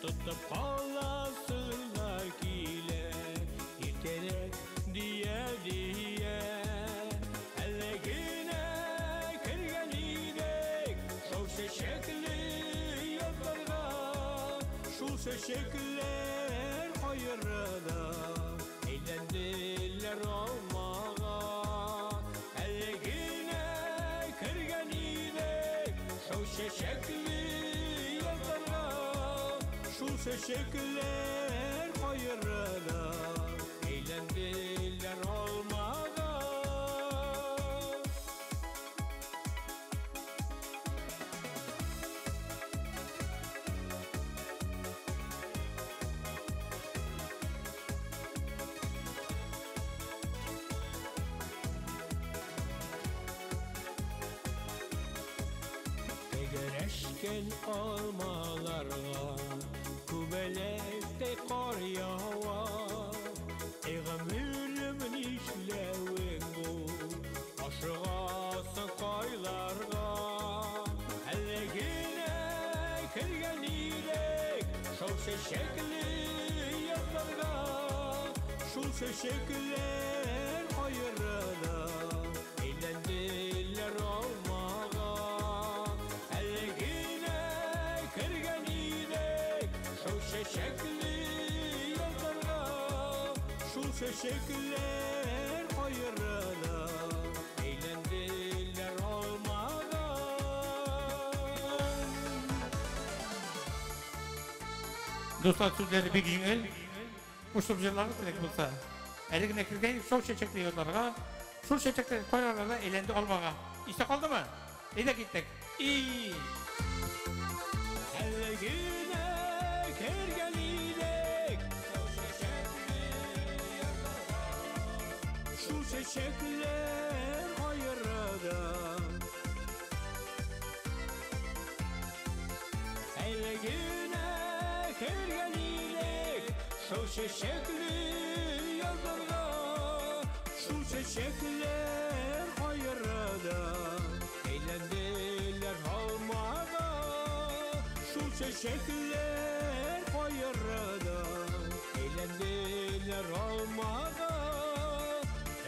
тотып каласылар килә, иртәрәк дия-дия. Әллә генә кергән идек шау чәчәкле язларга, шул чәчәкләр каерыла әйләнделәр алмага. Әллә генә кергән идек шау чәчәкле язларга, шул чәчәкләр каерыла әйләнделәр алмага. Тәгәрәшкән алмаларга күбәләктәй кар ява. Эй гомерем, нишләвең бу, ашыгасың кайларга? Әллә генә кергән идек шау чәчәкле язларга, шул чәчәкләр каерыла әйләнделәр алмага. Әллә генә кергән идек шау чәчәкле язларга, шул чәчәкләр каерыла әйләнделәр алмага. Дуслар, сүзләре бик җиңел. Кушып җырлагыз теләк булса. Әле генә кергән шау чәчәкле язларга, шул чәчәкләр кайраларда әйләнде алмага. Истә калдымы? Әйдә киттек. И. Әллә генә кергән идек шул чәчәкләр каерыла. Әллә генә кергән идек шау чәчәкле язларга, шул чәчәкләр каерыла әйләнделәр алмага. Шул чәчәкләр каерыла әйләнделәр алмага,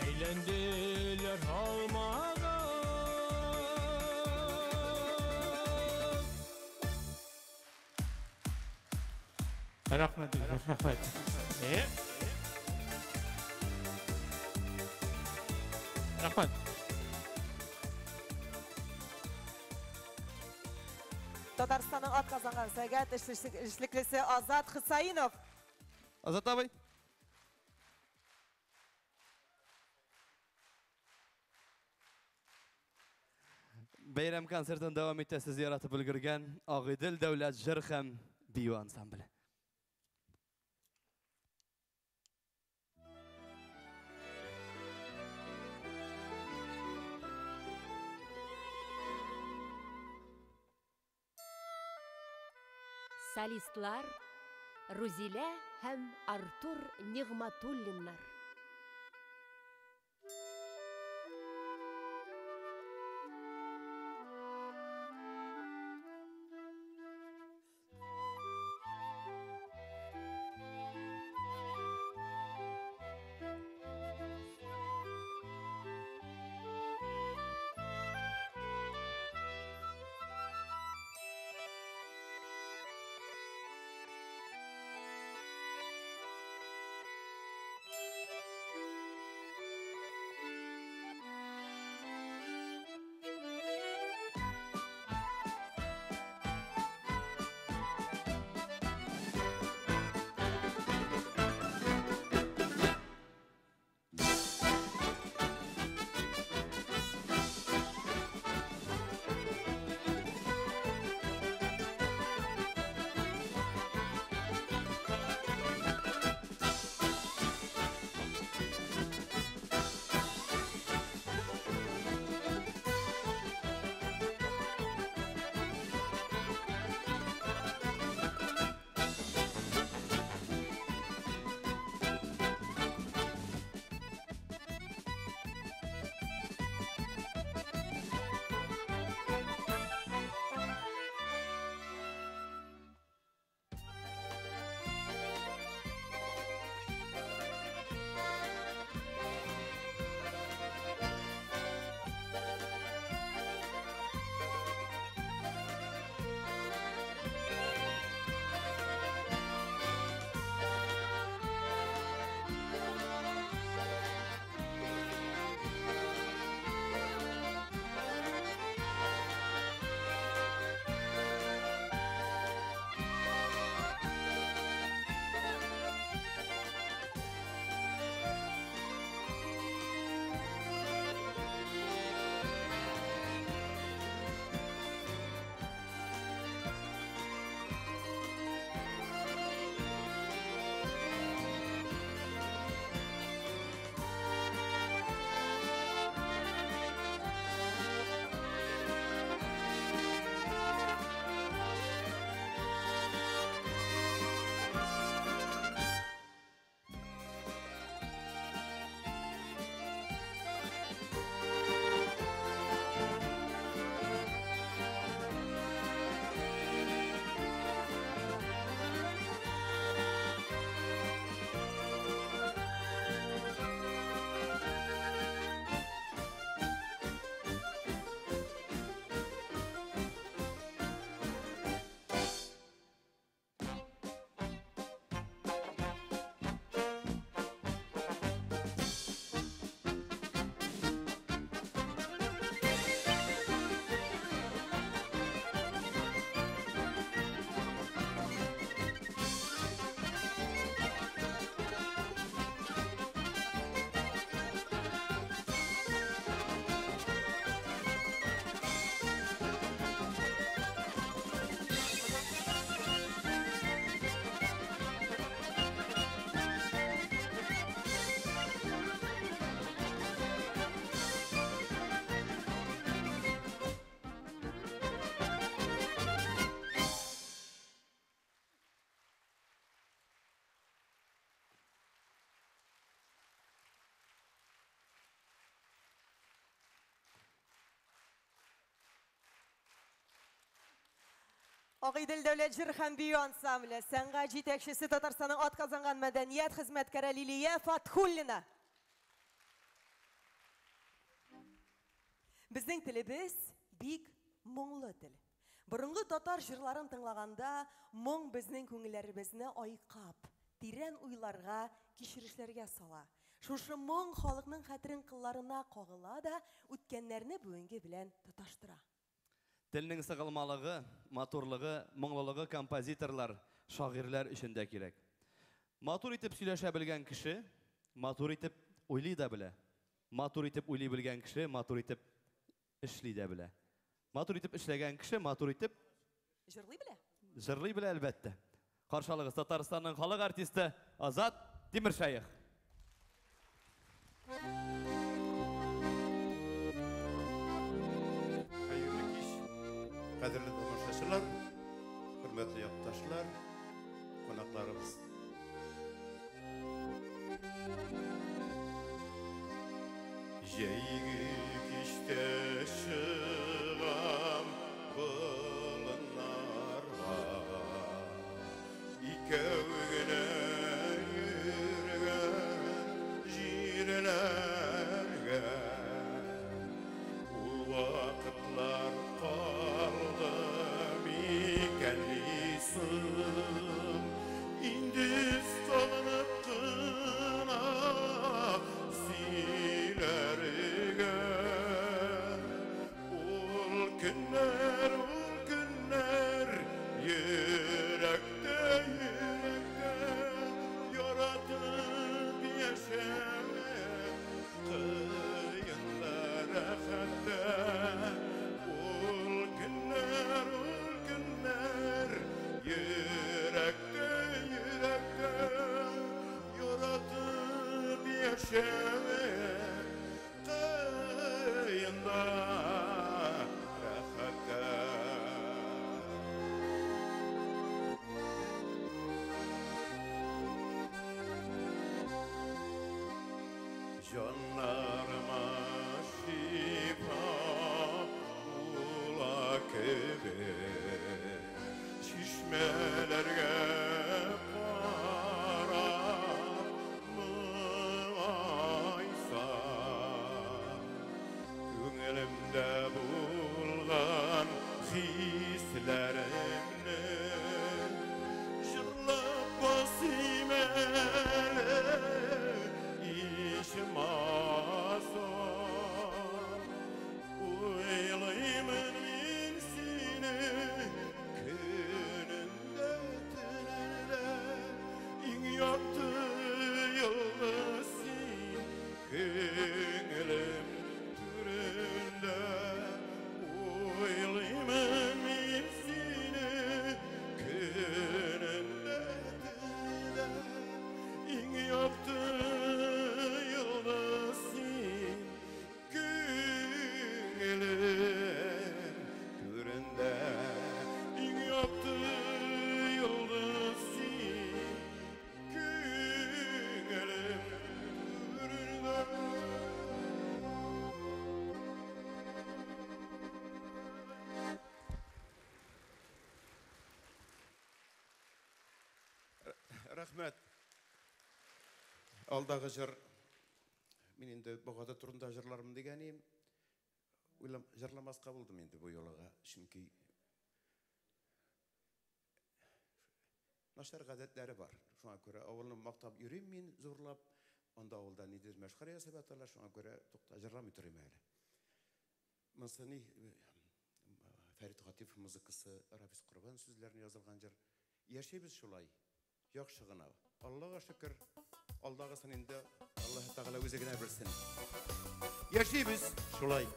әйләнделәр алмага. Рәхмәт, рәхмәт. Рәхмәт. Татарстанның атказанган сәнгать эшлеклесе Азат Хусаинов. Азат абый. Бәйрәм концертын дәвам итә сез яратып өлгергән Агыйдел дәүләт җыр һәм бию ансамбле. Солистлар Рузилә һәм Артур Нигъматуллиннар. Агыйдел дәүләт җыр һәм бию ансамбле сәнгать җитәкчесе Татарстанның атказанган мәдәният хезмәткәре Лилия Фатхуллина. Безнең телебез бик моңлы тел. Борынгы татар җырларын тыңлаганда моң безнең күңелләребезне айкап, тирән уйларга, кичерешләргә сала. Шушы моң халыкның хәтерен кылларына кагыла да, үткәннәрне бүгенге белән тоташтыра. Телнең сыгылмалыгы, матурлыгы, моңлылыгы композиторлар, шагыйрьләр өчен дә кирәк. Матур итеп сөйләшә белгән кеше, матур итеп уйлый да белә. Матур итеп уйлый белгән кеше, матур итеп эшли дә белә. Матур итеп эшләгән кеше, матур итеп Җырлый белә? Җырлый белә, әлбәттә. Каршы алыгыз Татарстанның халык артисты Азат Тимершәех. Хәерле кич, кадерле тамашачылар, хөрмәтле якташлар, кунакларыбыз. Җәйге кичтә чыгам болыннарга, икәү генә йөргән җирләргә. Ул вакытлар калды микән соң? Инде салынып кына сөйләргә. Ул көннәр, ул көннәр йөрәктә, йөрәктә яратып яшәве кыенда, рәхәттә. Ул көннәр, ул көннәр йөрәктә, йөрәктә яратып яшәве кыенда, рәхәттә. Җаннарыма шифа була кебек, чишмәләргә карап моңайсам, күңелемдә булган хисләремне җырлап басыйм әле, ичмасам. Уйлыймын мин сине көнендә, төнендә, иң якты йолдыз син күңелем түрендә. Уйлыймын мин сине көнендә, төнендә, иң якты йолдыз син күңелем түрендә. Иң якты йолдыз син күңелем түрендә. Рәхмәт. Алдагы җыр, мин инде Богады турында җырлармын дигән идем. Уйлам, җырламаска булдым инде бу юлыга, чөнки начар гадәтләре бар. Шуңа күрә авылны мактап йөрим мин зурлап, анда авылда ниндидер мәшхәрә ясап яталар, шуңа күрә тукта җырламый торыйм әле. Монысы ни, Фәрит Гатиф музыкасы, Рафис Корбан сүзләренә язылган җыр. Яшибез шулай, яхшы гына. Аллага шөкер, алдагысын инде Аллаһ Тәгалә үзе генә белсен. Яшибез шулай.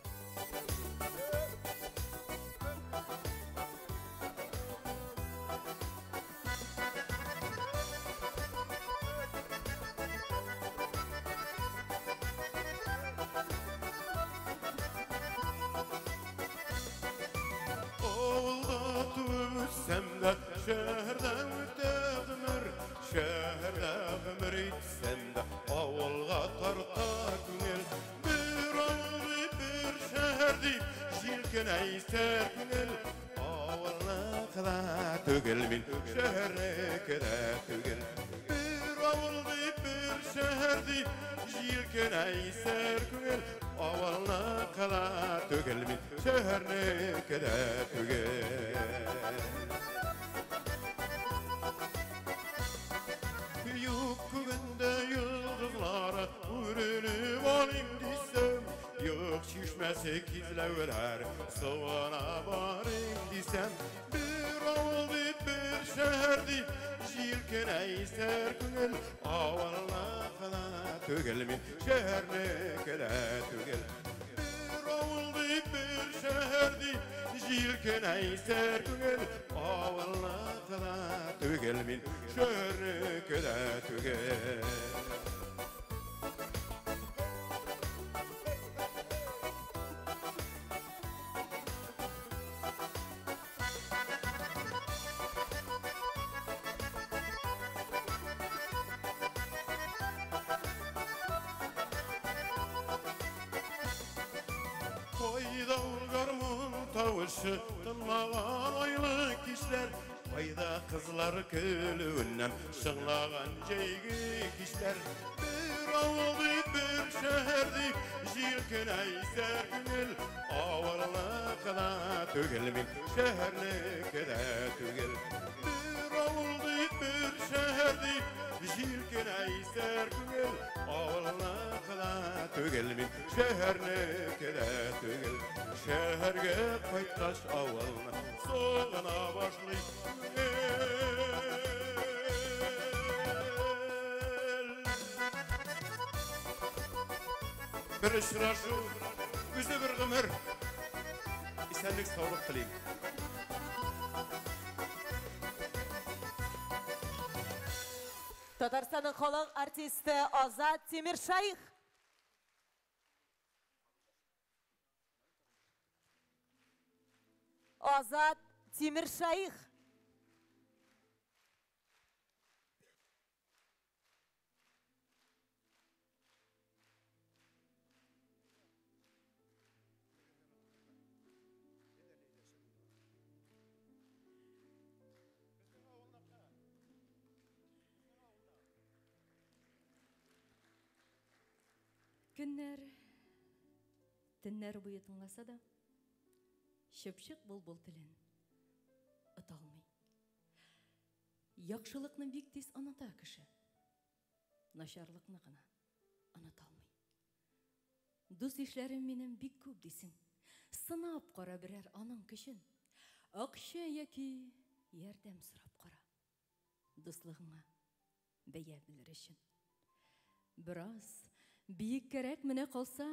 Авылда туып үссәм дә, шәһәрдә үтә гомер, шәһәрдә гомер итсәм дә, авылга тарта күңел. Бер авыл, бер шәһәр дип, җилкенә исәр күңел. Авылныкы да түгел мин, шәһәрнеке дә түгел. Бер авыл дип, бер шәһәр дип, җилкенә исәр күңел. Авылныкы да түгел мин, шәһәрнеке дә түгел. Юк күгендә йолдызлары, үрелеп алыйм дисәм, юк чишмә Күренмәсе кизләүләр, суына барыйм дисәм, бер авыл дип, бер шәһәр дип, җилкенә исәр күңел, авылныкы да түгел мин, шәһәрнеке дә түгел. Бер авыл дип, бер шәһәр дип, җилкенә исәр күңел, авылныкы да түгел мин, шәһәрнеке дә түгел. Кайда ул гармун тавышы, тыңлаган айлы кичләр, кайда кызлар көлүеннән шыңлаган җәйге кичләр. Бер авыл дип, бер шәһәр дип, җилкенә исәр күңел, авылныкы да түгел мин, шәһәрнеке дә түгел. Бер авыл дип, бер шәһәр дип, җилкенә исәр күңел, авылныкы да түгел мин, шәһәрнеке дә түгел. Шәһәргә кайткач авылны сагына башлый күңел. Бер очрашу, үзе бер гомер. Исәнлек, саулык телим. Татарстанның халык артисты Азат Тимершәех. Азат Тимершәех. Көннәр, төннәр буе тыңласа да, чыпчык былбыл телен ота алмый. Яхшылыкны бик тиз оныта кеше, начарлыкны гына оныта алмый. Дус ишләрем минем бик күп дисең, сынап кара берәр аның көчен. Акча яки ярдәм сорап кара, дуслыгыңа бәя белер өчен. Бераз биеккәрәк менә калса,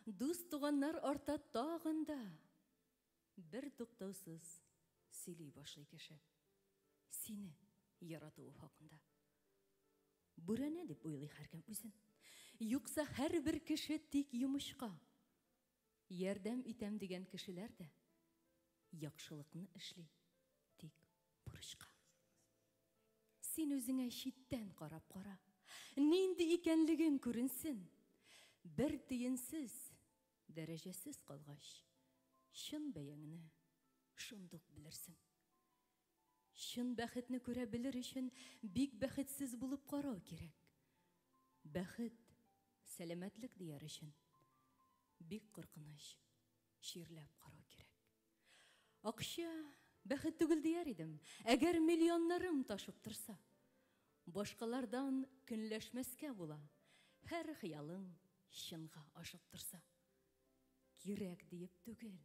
дус туганнар арта тагын да. Бер туктаусыз сөйли башлый кеше сине яратуы хакында. Бүрәнә дип уйлый һәркем үзен. Юкса һәрбер кеше тик йомышка. Ярдәм итәм дигән кешеләр дә яхшылыкны эшли тик бурычка. Син үзеңә читтән карап кара. Нинди икәнлегең күренсен. Бер тиенсез, дәрәҗәсез калгач, чын бәяңне шундук белерсең. Чын бәхетне күрә белер өчен бик бәхетсез булып карау кирәк. Бәхет, сәламәтлек дияр өчен бик куркыныч чирләп карау кирәк. Акча бәхет түгел дияр идем, әгәр миллионнарым ташып торса. Башкалардан көнләшмәскә була, һәр хыялың чынга ашып торса. Кирәк диеп түгел,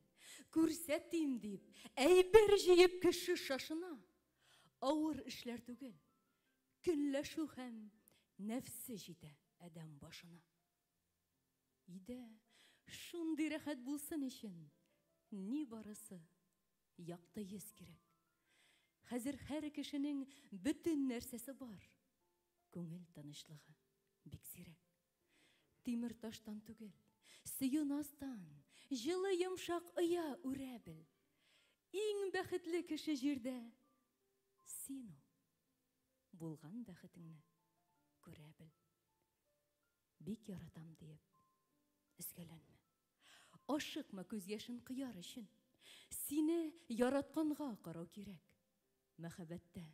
күрсәтим дип, әйбер җыеп кеше шашына. Авыр эшләр түгел, көнләшү һәм нәфсе җитә адәм башына. Өйдә шундый рәхәт булсын өчен ни барысы якты йөз кирәк. Хәзер һәр кешенең бөтен нәрсәсе бар. Күңел тынычлыгы бик сирәк. Тимер таштан түгел, сөю наздан, җылы йомшак оя үрә бел. Иң бәхетле кеше җирдә син ул. Булган бәхетеңне күрә бел. Бик яратам диеп өзгәләнмә. Ашыкма күз яшен кояр өчен. Сине яратканга карау кирәк. Мәхәббәттә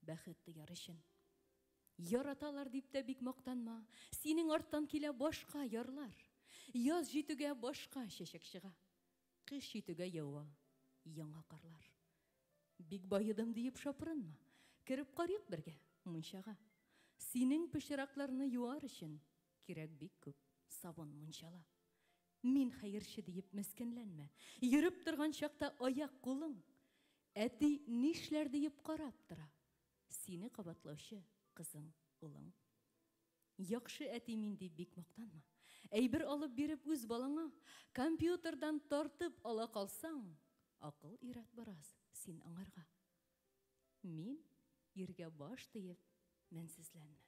бәхет тояр өчен. Яраталар дип тә бик мактанма. Синең арттан килә башка ярлар. Яз җитүгә башка чәчәк чыга. Кыш җитүгә ява яңа карлар. Бик баедым диеп шапырынма. Кереп карыйк бергә мунчага. Синең пычракларны юар өчен кирәк бик күп сабын мунчала. Мин хәерче диеп мескенләнмә. Йөреп торган чакта аяк-кулың, әти нишләр диеп карап тора. Сине кабатлаучы кызың, улың. Яхшы әти мин дип бик мактанма. Әйбер алып биреп үз балаңа, компьютердан тартып ала калсаң, акыл өйрәт бераз син аңарга. Мин иргә баш диеп мәнсезләнмә.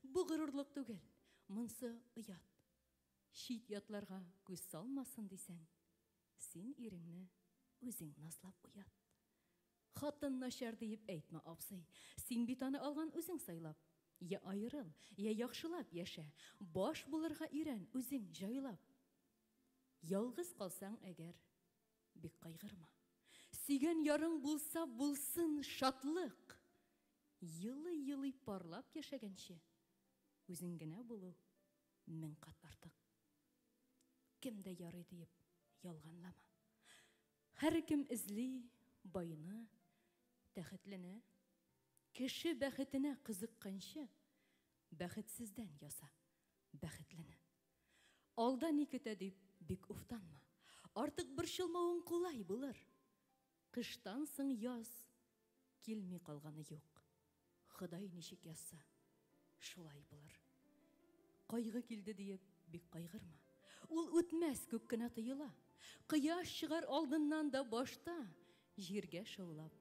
Бу горурлык түгел, монсы оят. Чит ятларга күз салмасын дисәң, син иреңне үзең назлап уят. Хатын начар диеп әйтмә, абзый. Син бит аны алган үзең сайлап. Я аерыл, я яхшылап яшә. Баш булырга өйрән үзең җайлап. Ялгыз калсаң әгәр, бик кайгырма. Сөйгән ярың булса булсын шатлык. Елый-елый парлап яшәгәнче, үзең генә булу 1000 кат артык. Кем дә ярый диеп ялганлама. Һәркем эзли байны, тәхетлене. Кеше бәхетенә кызыкканчы, бәхетсездән яса бәхетлене. Алда ни көтә дип бик уфтанма. Артык борчылмавың кулай булыр. Кыштан соң яз килми калганы юк. Ходай ничек язса, шулай булыр. Кайгы килде диеп бик кайгырма. Ул үтмәс күк кенә тоела. Кояш чыгар алдыннан да башта җиргә шаулап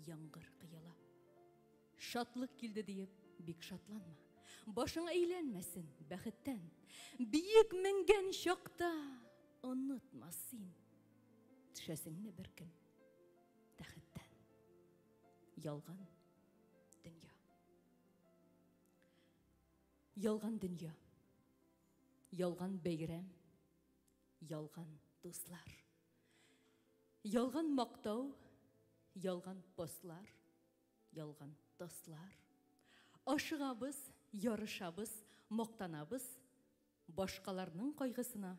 яңгыр коела. Шатлык килде диеп бик шатланма. Башың әйләнмәсен бәхеттән. Биек менгән чакта онытма син. Төшәсеңне бер көн тәхеттән. Ялган дөнья. Ялган дөнья. Ялган бәйрәм. Ялган дуслар. Ялган мактау, ялган постлар, ялган тослар. Ашыгабыз, ярышабыз, мактанабыз, башкаларның кайгысына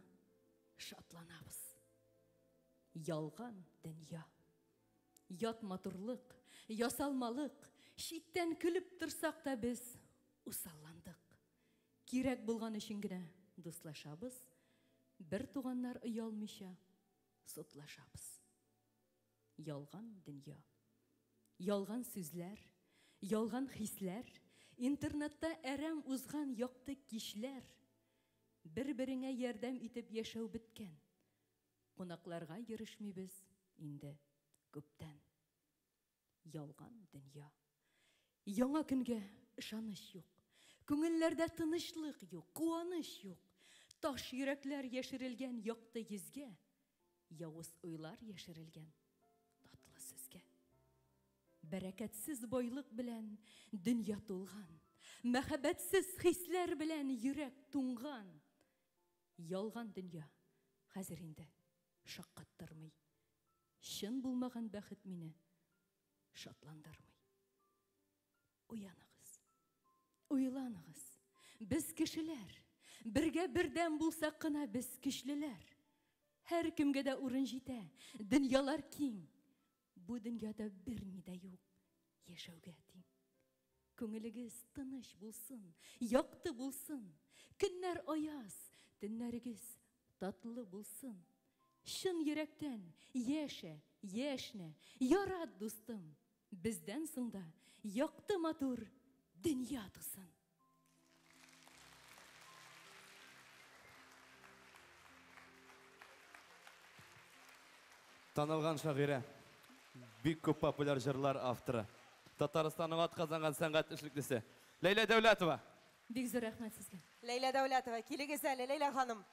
шатланабыз. Ялган дөнья. Ят матурлык, ясалмалык, читтән көлеп торсак та без усалландык. Кирәк булган өчен генә дуслашабыз, бер туганнар оялмыйча судлашабыз. Ялган дөнья. Ялган сүзләр, ялган хисләр, интернетта әрәм узган якты кичләр. Бер-береңә ярдәм итеп яшәү беткән. Кунакларга йөрешмибез инде күптән. Ялган дөнья. Яңа көнгә ышаныч юк. Күңелләрдә тынычлык юк, куаныч юк. Таш йөрәкләр яшерелгән якты йөзгә, явыз уйлар яшерелгән татлы сүзгә. Бәрәкәтсез байлык белән дөнья тулган, мәхәббәтсез хисләр белән йөрәк туңган. Ялган дөнья хәзер инде шаккаттырмый. Чын булмаган бәхет мине шатландырмый. Уяныгыз, уйланыгыз. Без кешеләр, бергә бердәм булсак кына без көчлеләр. Һәркемгә дә урын җитә, дөньялар киң. Бу дөньяда берни дә юк, яшәүгә тиң. Күңелегез тыныч булсын, якты булсын. Көннәр аяз, төннәрегез татлы булсын. Чын йөрәктән яшә, яшьнә, ярат, дустым. Бездән соң да якты матур дөнья тусын. Танылган шагыйрә, бик күп популяр җырлар авторы, Татарстанның атказанган сәнгать эшлеклесе Ләйлә Дәүләтова. Бик зур рәхмәт сезгә. Ләйлә Дәүләтова, килегез әле, Ләйлә ханым.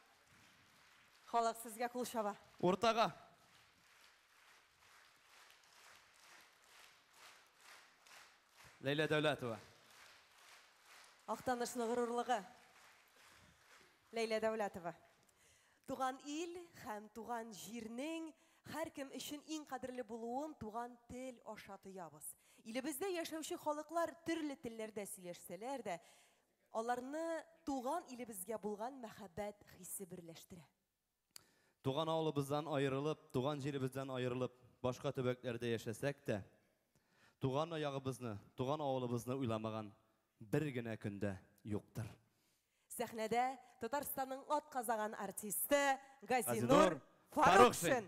Халык сезгә кул чаба. Уртага. Ләйлә Дәүләтова. Актанышның горурлыгы. Ләйлә Дәүләтова. Туган ил һәм туган җирнең һәркем өчен иң кадерле булуын туган тел аша тоябыз. Илебездә яшәүче халыклар төрле телләрдә сөйләшсәләр дә, аларны туган илебезгә булган мәхәббәт хисе берләштерә. Туган авылыбыздан аерылып, туган җиребездән аерылып, башка төбәкләрдә яшәсәк тә, туган ягыбызны, туган авылыбызны уйламаган бер генә көндә юктыр. Сәхнәдә Татарстанның атказанган артисты Газинур Фарукшин.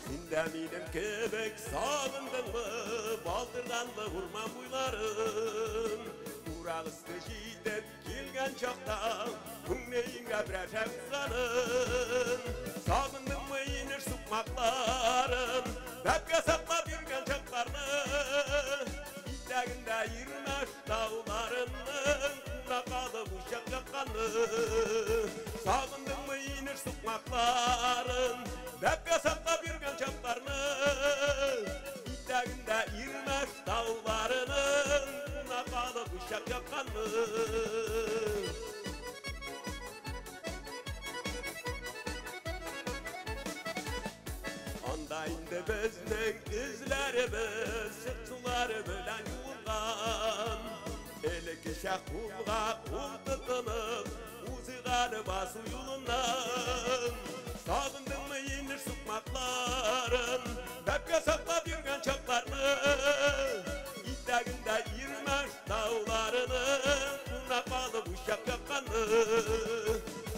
Син дә минем кебек сагындыңмы Балтырганлы урман буйларын? Урак өсте җитеп килгән чакта Күңелеңә берәр шәп узганын. Сагындыңмы инеш сукмакларын, Бәбкә саклап йөргән чакларны? Итәгендә Ирмәш тауларының Кунак алып учак якканны. Сагындыңмы инеш сукмакларын, Бәбкә саклап йөргән чакларны? Итәгендә Ирмәш тауларының Кунак алып учак якканны. Анда инде безнең эзләребез Чык сулары белән юылган. Элеккечә кулга кул тотынып Узыганы басу юлыннан. Сагындыңмы инеш сукмакларын, Бәбкә саклап йөргән чакларны? Итәгендә Ирмәш тауларының Кунак алып учак якканны.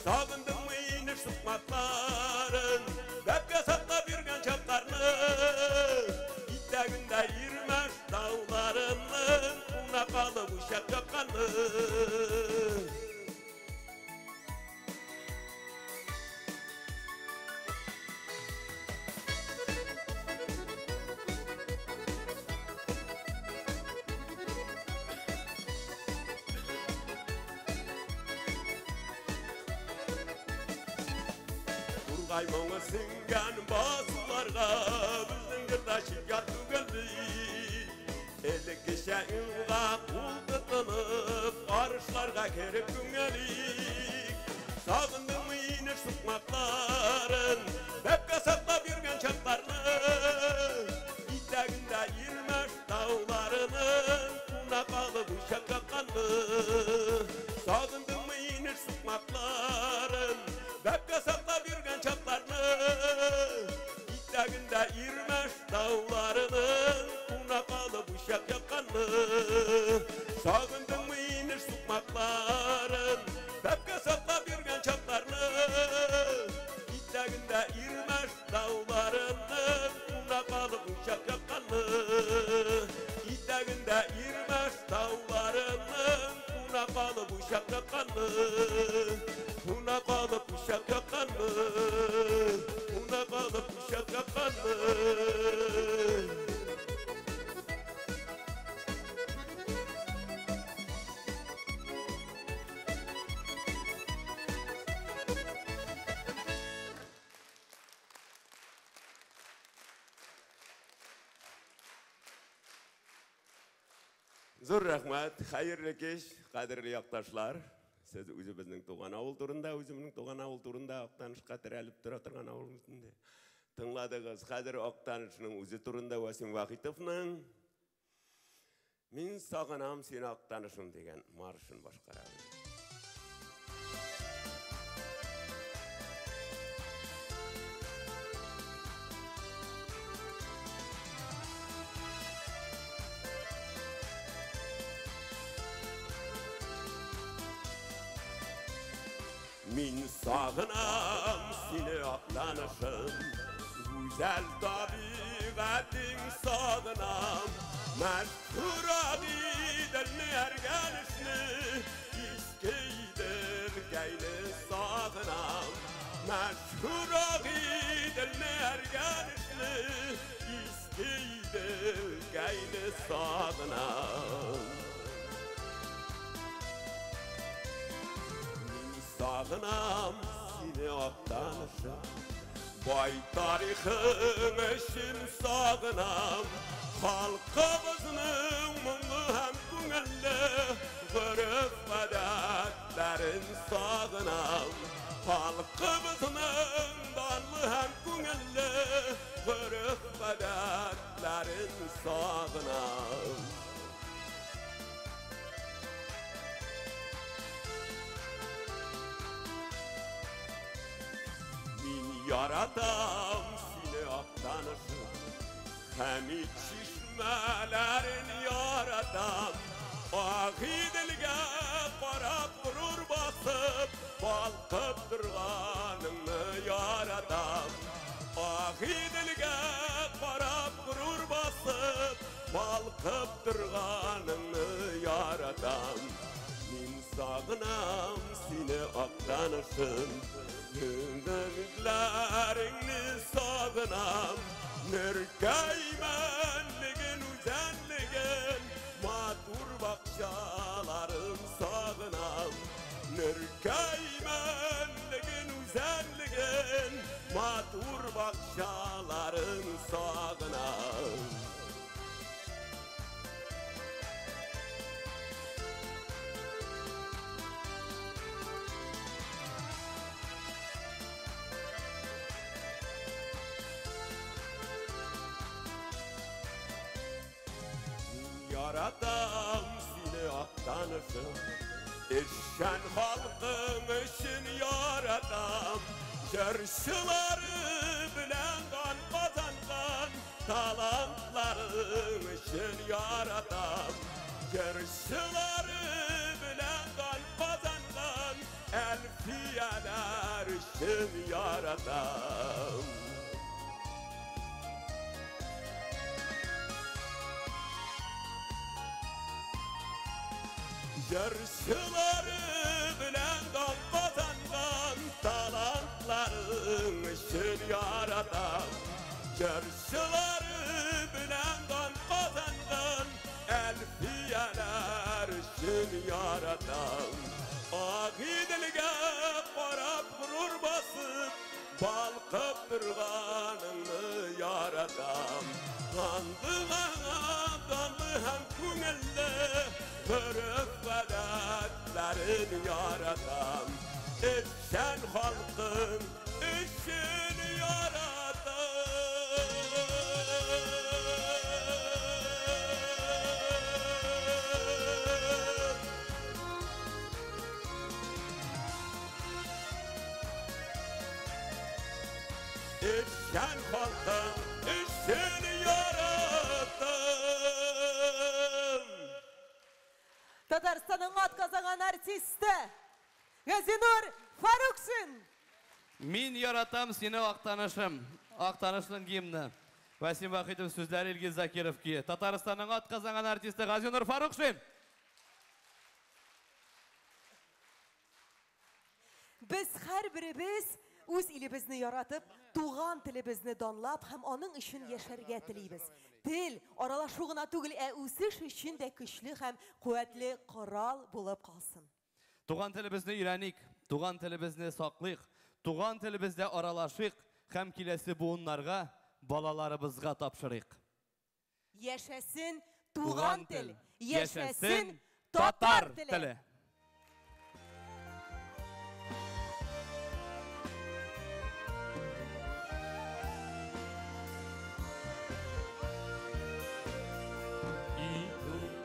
Сагындыңмы инеш сукмакларын, Бәбкә саклап йөргән чакларны? Итәгендә Ирмәш тауларының Кунак алып учак якканны. Тургай моңы сеңгән басуларга Безнең җырда чит-ят түгел бит. Элеккечә уңга кул тотынып Арышларга кереп күңелик. Сагындыңмы инеш сукмакларын, Бәбкә саклап йөргән чакларны? Итәгендә Ирмәш тауларының Кунак алып учак якканны. Сагындыңмы инеш сукмакларын, Бәбкә саклап йөргән чакларны? Итәгендә Ирмәш тауларының Кунак алып учак якканны. Сагындыңмы инеш сукмакларын, Бәбкә саклап йөргән чакларны? Итәгендә Ирмәш тауларының Кунак алып учак якканны. Итәгендә Ирмәш тауларының Кунак алып учак якканны. Кунак алып учак якканны. Кунак алып учак якканны. Зур рәхмәт, хәерле кич, кадерле якташлар. Сез үзебезнең туган авыл турында, үземнең туган авыл турында Актанышка терәлеп тора торган авыл инде. Тыңладыгыз. Хәзер Актанышның үзе турында Васим Вахитовның Мин сагынам сине, Актанышым дигән маршын башкарабыз. Мин сагынам сине, Актанышым, Гүзәл табигатең сагынам. Мәшһүр Агыйделне, Әргәнешне, Иске Иделкәйне сагынам. Мәшһүр Агыйделне, Әргәнешне, Иске Иделкәйне сагынам. Мин сагынам сине, Актанышым, Бай тарихың өчен сагынам. Халкыбызның моңлы һәм күңелле Гореф-гадәтләрен сагынам. Халкыбызның данлы һәм күңелле Гореф-гадәтләрен сагынам. Яратам сине, Актанышым, Хәмит чишмәләрен яратам. Агыйделгә карап горур басып, балкып торганыңны яратам. Агыйделгә карап горур басып, балкып торганыңны яратам. Мин сагынам сине, Актанышым, Өметләреңне сагынам. Нөркәймәнлеген, үзәнлеген, матур бакчаларын сагынам. Нөркәймәнлеген, үзәнлеген, матур бакчаларын сагынам. Яратам сине, Актанышым, Эшчән халкың өчен яратам. Җырчылары белән дан казанган талантларың өчен яратам. Җырчылары белән дан казанган әлфияләр өчен яратам. Җырчылары белән дан казанган талантларың өчен яратам. Җырчылары белән дан казанган әлфияләр өчен яратам. Агыйделгә карап горур басып, балкып торганыңны яратам. Данлы данлы һәм күңелле гореф-гадәтләрен яратам. Эшчән халкың өчен яратам. Эшчән халкың өчен яратам. Татарстанның атказанган артисты Газинур Фарукшин. Мин яратам сине, Актанышым. Актанышның гимны. Васим Вахитов сүзләре, Илгиз Закиров көе. Татарстанның атказанган артисты Газинур Фарукшин. Без һәрберебез үз илебезне яратып, туган телебезне данлап һәм аның өчен яшәргә телибез. Тел аралашу гына түгел, ә үсеш өчен дә көчле һәм куәтле корал булып калсын. Туган телебезне өйрәник, туган телебезне саклыйк, туган телебездә аралашыйк һәм киләсе буыннарга, балаларыбызга тапшырыйк. Яшәсен туган тел, яшәсен татар теле.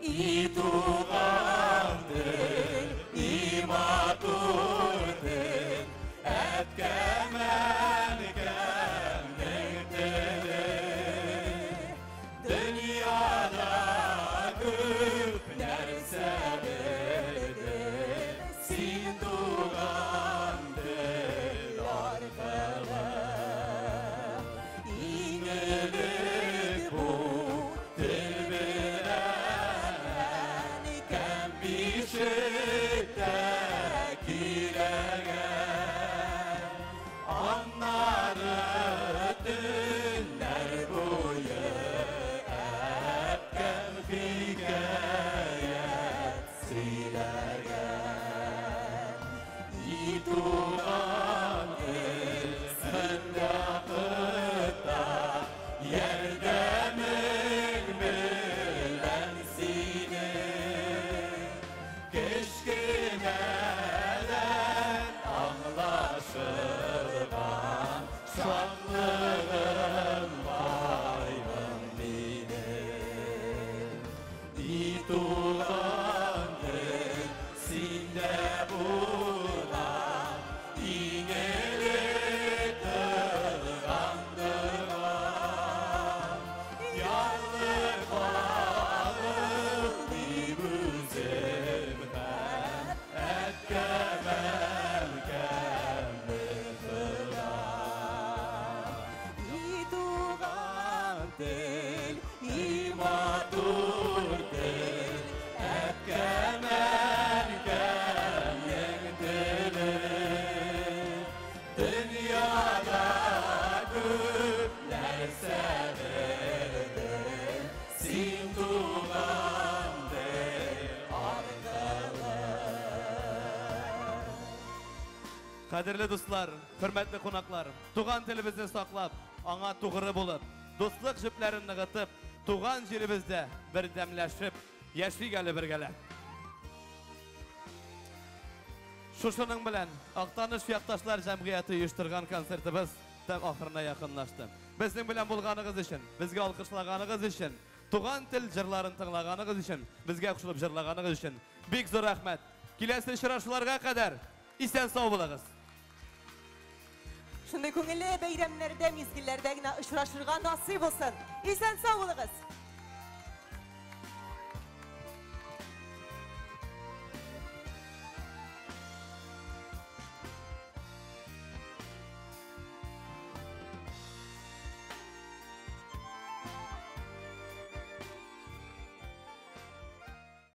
И туган тел, и матур тел, әткәм, әнкәмнең теле. Дөньяда күп нәрсә белдем, син туган тел аркылы. Иң элек бу тел белән әнкәм бишектә көйләгән. Аннары төннәр буе әткәм хикәят сөйләгән. И туган тел, син вакытта ярдәмең белән синең кечкенәдән аңлашылган шатлыгым, кайгым минем. И туган тел, синдә булган Кадерле дуслар, хөрмәтле кунаклар, туган телебезне саклап, аңа тугры булып, дуслык җепләрен ныгытып, туган җиребездә бердәмләшеп яшик әле бергәләп. Шушының белән Актаныш якташлар җәмгыяте оештырган концертыбыз тәм ахырына якынлашты. Безнең белән булганыгыз өчен, безгә алкышлаганыгыз өчен, туган тел җырларын тыңлаганыгыз өчен, безгә кушылып җырлаганыгыз өчен бик зур рәхмәт. Киләсе очрашуларга кадәр исән сау булыгыз. Шундый күңелле бәйрәмнәрдә, мизгелләрдә генә очрашырга насыйп булсын. Исән сау булыгыз.